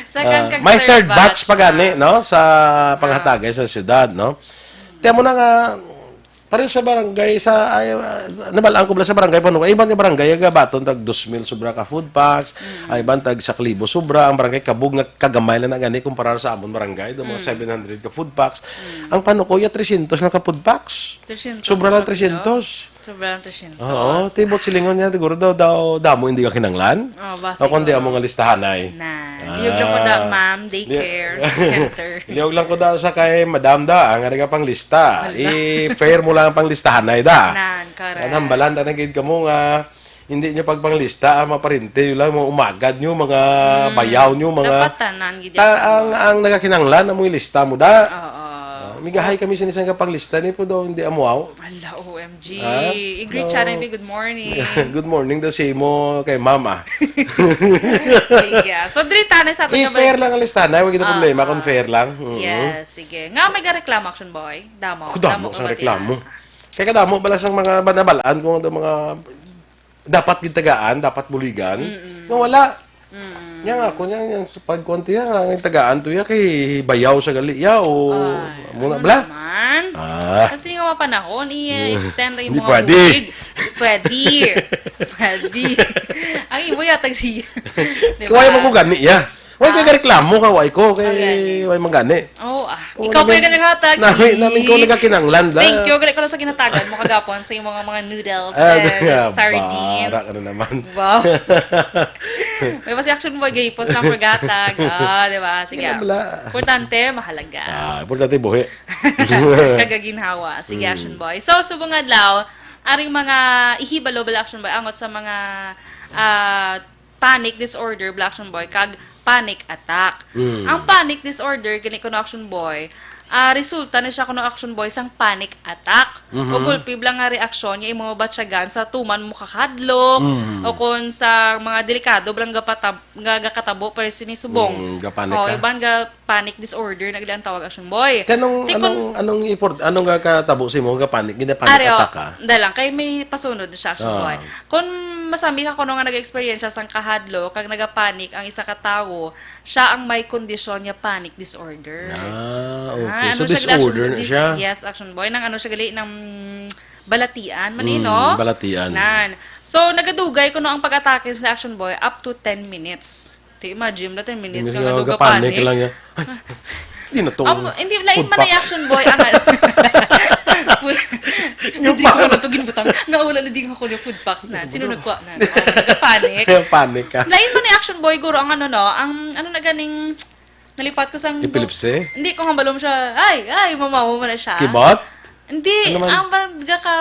Second Ah, kag may third third batch batch pa gani, pa. no, sa Ah. panghatagay sa syudad, no? Tiyan mo na nga, pareho sa barangay, sa, ay, ah, nabalaan ko bala sa barangay Panuco, iban nga barangay, gabaton tag dos mil sobra ka food packs, Mm. ay, iban tag sak libo sobra, ang barangay Kabug nga kagamay lang na gani kumparar sa amon barangay, do mga Mm. seven hundred ka food packs. Mm. Ang Panuco, ya trescientos lang ka food packs. Trescientos Sobra lang lang ka food, trescientos. Sobra lang trescientos. Oo, tibot silingon niya, siguro daw, daw, damo hindi ka kinanglan. Oh, basi O kung di ko. amo nga listahanay. Na, Ah. liyog lang ko da, ma'am, Li- daycare center. Liyog lang ko da sa kay madam da, ang nga panglista. Ala. I-fair mo lang ang panglistahanay da. Nan, correct. Ang hambalan, da na gid kamo nga, hindi nyo pagpanglista, ang mga parente nyo lang, mga umagad nyo, mga Hmm. bayaw nyo, mga Dapat tanan gid Ta-, ang, ang, ang nagakinanglan, ang mga lista mo da. Oo. Ah, migahay kami sa isang kapanglista, ni po daw, hindi amuaw. Ala, O M G. Ah? I-greet siya na, No. Good morning. Good morning daw si mo kay mama. Sige. So, diri ta na sa aton Eh, nga fair balik. lang ang listahan, ay, wag kita Ah, problema ah. kung fair lang. Mm. Yes, sige. Nga may gareklamo, Action Boy? Damo. Ako, damo Damo ka sa ba reklamo. tiyan? Kaya kadamo bala sang mga banabalaan kung ano mga dapat gitagaan, dapat buligan, Mm-mm. nga wala. Mm-mm. Nga nga, kung yan, yan, sa pagkuhan to yan, ang tagaan to yan, kay bayaw sa gali, ya, o Ay, muna, ano bla? naman? Ah. Kasi nga mapanahon, i-extend ang Hindi mga pwede. bulig. Pwede. Pwede. Ang imo yatag siya. Di Kaya ba? mo ko gani, ya. Why ko Ah. gareklamo ka, why ko, kay Okay. why man gani? Oh, ah. Oh, Ikaw po namin, yung naghatag. namin, namin ko Di. nagakinanglan, da. Thank you. Gali ko lang sa ginatagan mo kagapon sa imong mga, mga noodles Ah, and yeah, sardines. Bara ka na naman. Wow. May pa si Action Boy, gahipos lang for gatag. Ah, di ba? Sige. Wala, wala. Importante, mahalaga. Ah, importante buhi. Kagaginhawa. Sige, Mm. Action Boy. So, subong adlaw, aring mga ihibalo bala, Action Boy, angot sa mga, ah, panic disorder, bala, Action Boy, kag panic attack. Mm. Ang panic disorder, gani kuno, Action Boy, ah, resulta na siya kuno, Action Boy, sang panic attack. Mhm. O gulpi bala nga reaksyon nga imo mabatyagan sa tuman mo kakahadlok, Mm. o kon sa mga delikado bala nga patab-, nga gakatabo pa sini subong. Mm, ga-panic Oh, ka. iban ga panic disorder na gid ang tawag, Action Boy. Kaya anong, Ti kun anong, anong import-, anong ga-, katabo sa imo, ga-panic, gina-panic Ari, oh, attack ka? Dala lang, kay may pasunod na siya, Action Ah. Boy. Kung masami ka kuno nga nag-experience sang kahadlok, kag nagapanic ang isa ka tawo, siya ang may kondisyon nga panic disorder. Ah, okay. Ah, So, ano siya, Action disorder Boy? na Dis-, siya? yes, Action Boy. Nang ano siya gali, nang balatian, man eh, Mm, no? balatian. Nan. So, nagadugay kuno ang pag-atake sa Action Boy up to ten minutes. Ti, imagine na, ten minutes Hindi ka nga nga nagapanik nagapanik. lang niya. Ay, di na to. Amo, hindi, lain Food man ay packs. Action Boy, ang Yung Hindi ko pa- na to ginbutang. Nga wala na di nga ko yung food packs na. Sino nagkuha na? Oh, nagapanik. Kaya panic ka. Lain man ay Action Boy, guro, ang ano, no? Ang, ano na ganing, nalipat ko sang Epilepsy? Hindi ko hambalom siya. Ay, ay, mamaw mo na siya. Kibot? Hindi, Ano man? ang pag ka,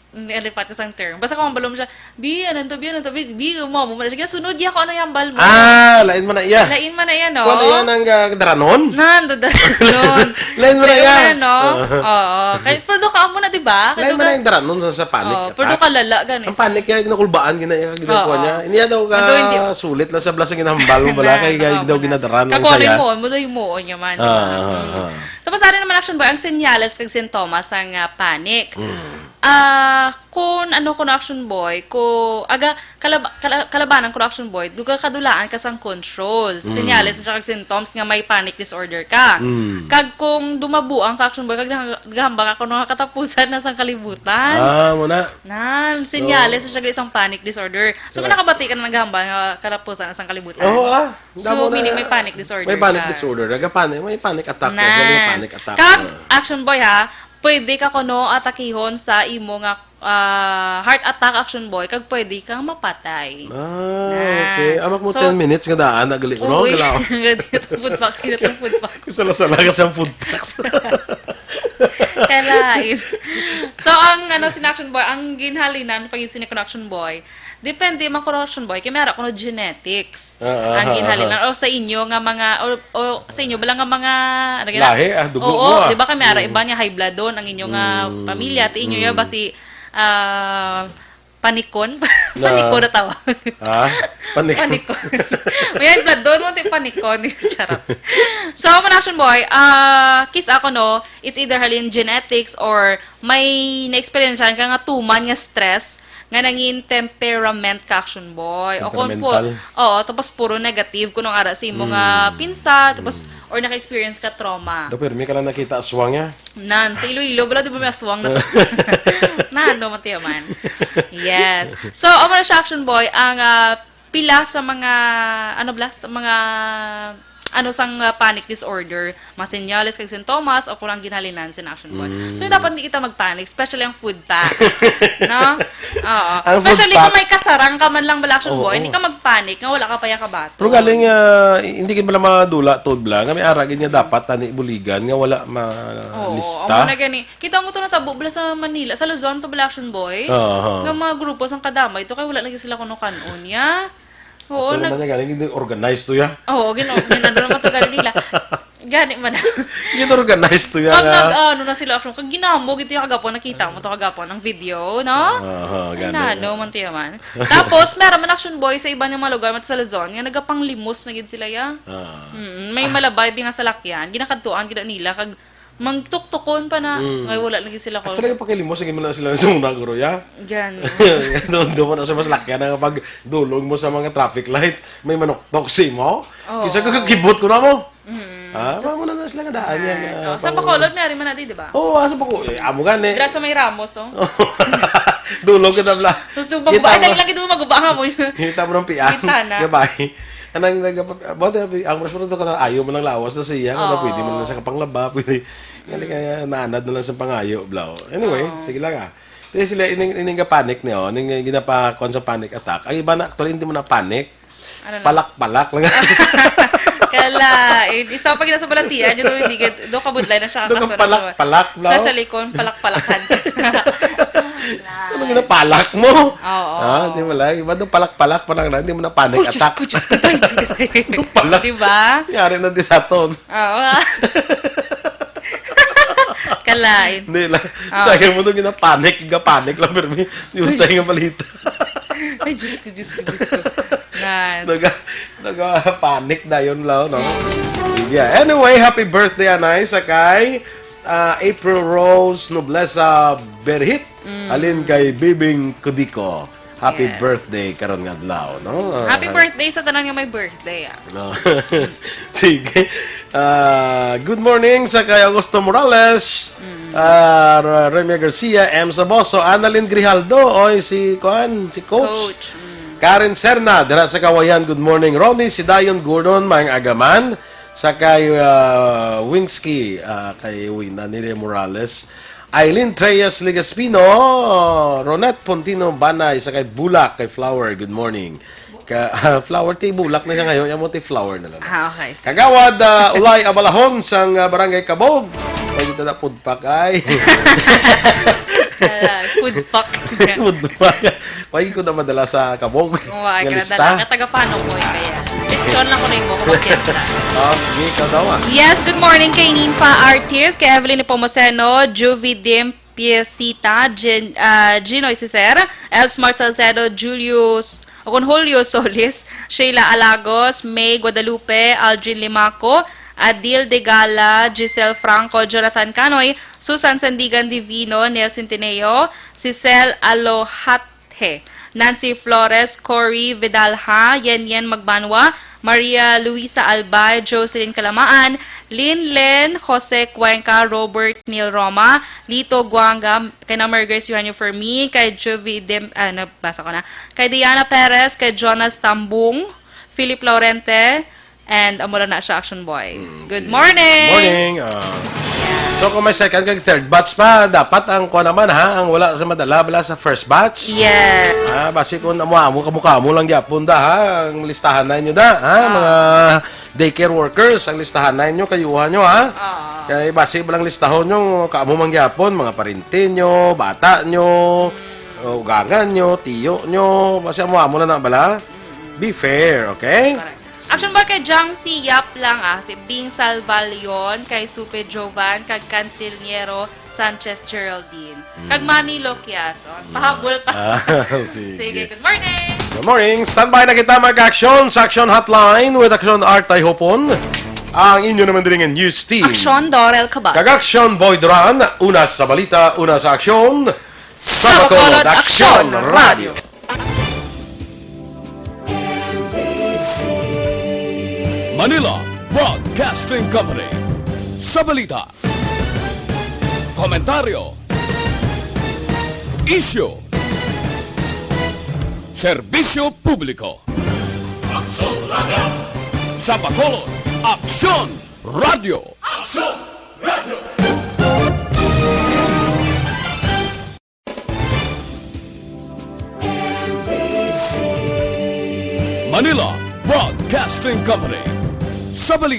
Nalipat ko sang term. Basta ko ang balom siya, "Bi, ano to, bi, ano to, bi, bi, mo, mo, mo." Sige, sunod ya ko ano yung bal mo. Ah, lain man na iya. Lain man na iya, no? Kung ano yan ang, ah, daranon? Nan, do daranon. Lain man na Lain iya. man na, no? Oo. Oo. Kay, pero do ka amo na, di ba? Kay Lain do man na ka yung daranon sa, sa panic Oo, attack. pero do ka lala, gani. Ang panic yan, nakulbaan, gina-, ginagawa Oo. niya. Hindi yan daw ka Pero hindi. sulit lang sa blasang ginahambal mo bala, Na, kay, kay oo, daw wala. ginadaran lang Kakuha na siya. yung muon mo, daw yung muon niya man, di Ah, ba? ah, Mm. ah. Tapos, ari naman, Action Boy, ang senyales kag sintomas sang, ah, panic. Mm. Ah, kun ano, kun Action Boy, ko, aga, kalab-, kala-, kalabanan ko Action Boy, duga kadulaan ka sang control. Mm. Senyales siya kag symptoms nga may panic disorder ka. Mm. Kag kung dumabuang ka Action Boy, kag nag-, naghambal ka kuno nga katapusan na sang kalibutan. Ah, mo na. Nan, senyales siya sang panic disorder. So, may nakabati ka na naghambal nga katapusan na sang kalibutan? Oo, ah. So, meaning may panic disorder siya. May panic disorder. Nagapanic, may panic attack. Nan. May panic attack. Kag, Action Boy, ha, pwede ka kuno atakihon sa imo nga, ah, heart attack, Action Boy, kag pwede kang mapatay. Ah, okay. Amak mo ten minutes nga daan, nagali ko, no? Uy, galaw. Gadi itong food box, gadi itong food box. Sala-sala ka sa food box. Kalain. So, ang, ano, sin Action Boy, ang ginhalinan, pag sini ko Action Boy, depende man kuno Action Boy, kay may ara kuno genetics. Ah, ah, ang ginhalinan, o sa inyo nga mga, o, o sa inyo bala nga mga, ano gina-, lahi, ah, dugo mo, ah. Oo, di ba kami ara iba niya high blood doon, ang inyo nga pamilya, ti inyo ya ba si, ah, panikon? Panikon na tawag. Ha? Panikon. Panikon. May high blood doon, mo ti panikon. Charot. So, mga Action Boy, ah, kis ako, no, it's either halin genetics or may na-experiencean ka nga tuman nga stress, nga nangin temperament ka, Action Boy. O kung pu-, oo, tapos puro negative, kung ara sa imo nga pinsa, tapos, or naka-experience ka trauma. Do, pirmi ka lang nakita aswang niya. Nan, sa Iloilo, wala di ba may aswang na to? Na, ano, matiyo man. Yes. So, amo na siya, Action Boy, ang, ah, pila sa mga, ano bala, sa mga, ano, sang, ah, panic disorder, mga senyales kag sintomas, o kung ang ginhalinan sin Action Boy. So, dapat hindi kita mag-panic, especially ang food packs. No? Oo. Especially kung may kasarang ka man lang bala, Action Boy, hindi ka mag-panic nga wala ka pa ya kabaton. Pero galing, ah, hindi gid bala madula, tod bala, nga may ara gid nga dapat tani buligan nga wala malista. Oo, amo na gani. Kita mo to natabo bala sa Manila, sa Luzon to bala, Action Boy. Aha. Nga mga grupo sang kadamay to, kay wala lagi sila kuno kan-on ya. Oo, nag- man gani, hindi organized to ya. Oo, gin-, gin-, ano naman to gani nila. Gani man. Gin-organized to ya. Pag nag-, ano na sila, Action, kag ginamo gid to ya kagapon, nakita mo to kagapon, ang video, no? Aha, gani. Ay, nano man to ya man. Tapos, meron man, Action Boy, sa iba nga mga lugar, man sa Luzon, nga nagapanglimos na gid sila ya. Ah. Mm, may malabay bi nga salakyan, ginakadtuan gid nila, kag mangtuktukon pa na. Mm. Ngay, wala lagi sila. Actually, call sa pakilimos, lagi mo na sila sa una, guro, ya? Yan. Doon, doon mo na sa mas lakyan na pag dulong mo sa mga traffic light, may manuktok si mo. Oo. Isa ka kakibot ko na mo. Mm. Ha? Tas wala mo na, na sila nga daan yan, ah, sa Bacolod, may ari man na di, di ba? Oo, ah, sa Bacolod. Eh, amo gani. Dira sa may Ramos, oh. Dulong ka na, bla. Tapos nung Kita magba-, ay, mo. Dali lang ito, maguba nga mo yun. Kita mo ng piang. Kita na. Gabay. Kanang nagapa-, buti na pi-, ang mas pronto ka na, ayaw mo lang lawas na siya, kung Oo. pwede mo na sa kapanglaba, pwede. Yan, Mm. kaya naanad na lang sa pangayo, bla. Anyway, Oo. sige lang, ah. Kaya sila, ining, ining panic niyo, ining ginapakuan sa panic attack. Ang iba na, actually, hindi mo na panic. Ano na? Palak-palak lang. Kala, eh, isa pa gina sa balatian, yun, hindi ka, do kabudlay na siya Doon ka kasunod mo. palak-palak, bla. Especially kung palak-palakan. Ano ginapalak mo? Oo. Ha? Di ba lang? Iba doon palak-palak pa lang na, hindi mo na panic Uy, Diyos attack. ko, Diyos ko, Tay, Diyos ko, Tay. Palak. Di ba? Yari na di sa aton. Oo. Kalain. Hindi lang. Ah. Kaya mo doon ginapanic, gapanic lang, pero may, di mo Uy, tayo nga Diyos. balita. Ay, Diyos ko, Diyos ko, Diyos ko. Yan. Naga-, naga-panic na yun, Lau, no? Sige. Anyway, happy birthday, anay, sa kay, ah, April Rose Nobleza Berhit. Mm. Halin kay Bibing Kudico. Happy Yes. birthday karon nga adlaw, no? Happy Ah, birthday sa tanan nga may birthday, ah. No. Sige. Ah, good morning sa kay Augusto Morales, Mm. ah, Ra-, Remia Garcia, M Saboso, Annalyn Grijaldo, oy, si kuan, si Coach. Coach, mm. Karen Serna, dira sa Kawayan, good morning. Ronnie Sidayon Gordon, Mang Agaman, sa kay, ah, Wingsky, ah, kay Win, Anile Morales, Aileen Treyes Legaspino, Ronette Pontino Banay, sa kay Bulak, kay Flower, good morning. Ka, ah, Flower, ti Bulak na siya ngayon, yan mo ti Flower na lang. Ah, okay, sige. Kagawad, ah, Ulay Abalahon, sang, ah, Barangay Kabog. Ay, dito na food pack, ay. Ah, food pack. Food pack. Why ko na madala sa Kabog? Why Nga ka lista? Nadala? Kataga paano ko yung kaya? Lechon lang ko na yung buko, fiesta. Oh, sige, ikaw daw, ah. Yes, good morning kay Ninfa Artis, kay Evelyn Nepomuceno, Juvie Dim Piesita, Jen-, ah, Ginoy Cesar, Elsmart Salcedo, Julius, o kung Julio Solis, Sheila Alagos, May Guadalupe, Aldrin Limaco, Adil Degala, Giselle Franco, Jonathan Canoy, Susan Sandigan Divino, Nelson Tineo, Cecil Alohathe, Nancy Flores, Cory Vidalha, Yen Yen Magbanwa, Maria Luisa Albay, Jocelyn Calamaan, Lin Len, Jose Cuenca, Robert Neil Roma, Lito Guanga, kay Namer Grace Eugenio Fermi, kay Juvie Dem-, ah, nabasa ko na, kay Diana Perez, kay Jonas Tambung, Philip Laurente, and amo lang na siya, Action Boy. Mm, Good sige. morning! Morning. Ah. So kung may second kag third batch pa, dapat ang kuha naman ha, ang wala sa madala bala sa first batch. Yes. Ah, basi kung amo amo kamo kamo lang gyapon da ha, ang listahan na inyo da ha, Ah. mga daycare workers, ang listahan na inyo kayuhan nyo ha. Ah. Kay basi ba lang listahon nyo kamo man gyapon, mga parente nyo, bata nyo, ugangan nyo, tiyo nyo, basi amo amo lang na bala. Be fair, okay? Correct. Action ba kay Jang si Yap lang ah, si Bing Salvalion, kay Supe Jovan, kag Cantiliero Sanchez Geraldine. Kag Manny Loquiason. Pahabol pa. Ah, sige. Sige, good morning. Good morning. Standby na kita mag-action sa Action Hotline with Action Art Tayhopon. Ang inyo naman diri nga news team. Action Dorel Cabal. Kag Action Boy Duran, una sa balita, una sa aksyon. Sa Bacolod, Action Radio. Manila Broadcasting Company. Sa balita, komentaryo, isyu, serbisyo publiko. Aksyon Radio. Sa Bacolod, Aksyon Radio. Aksyon Radio. Manila Broadcasting Company. Sa balita.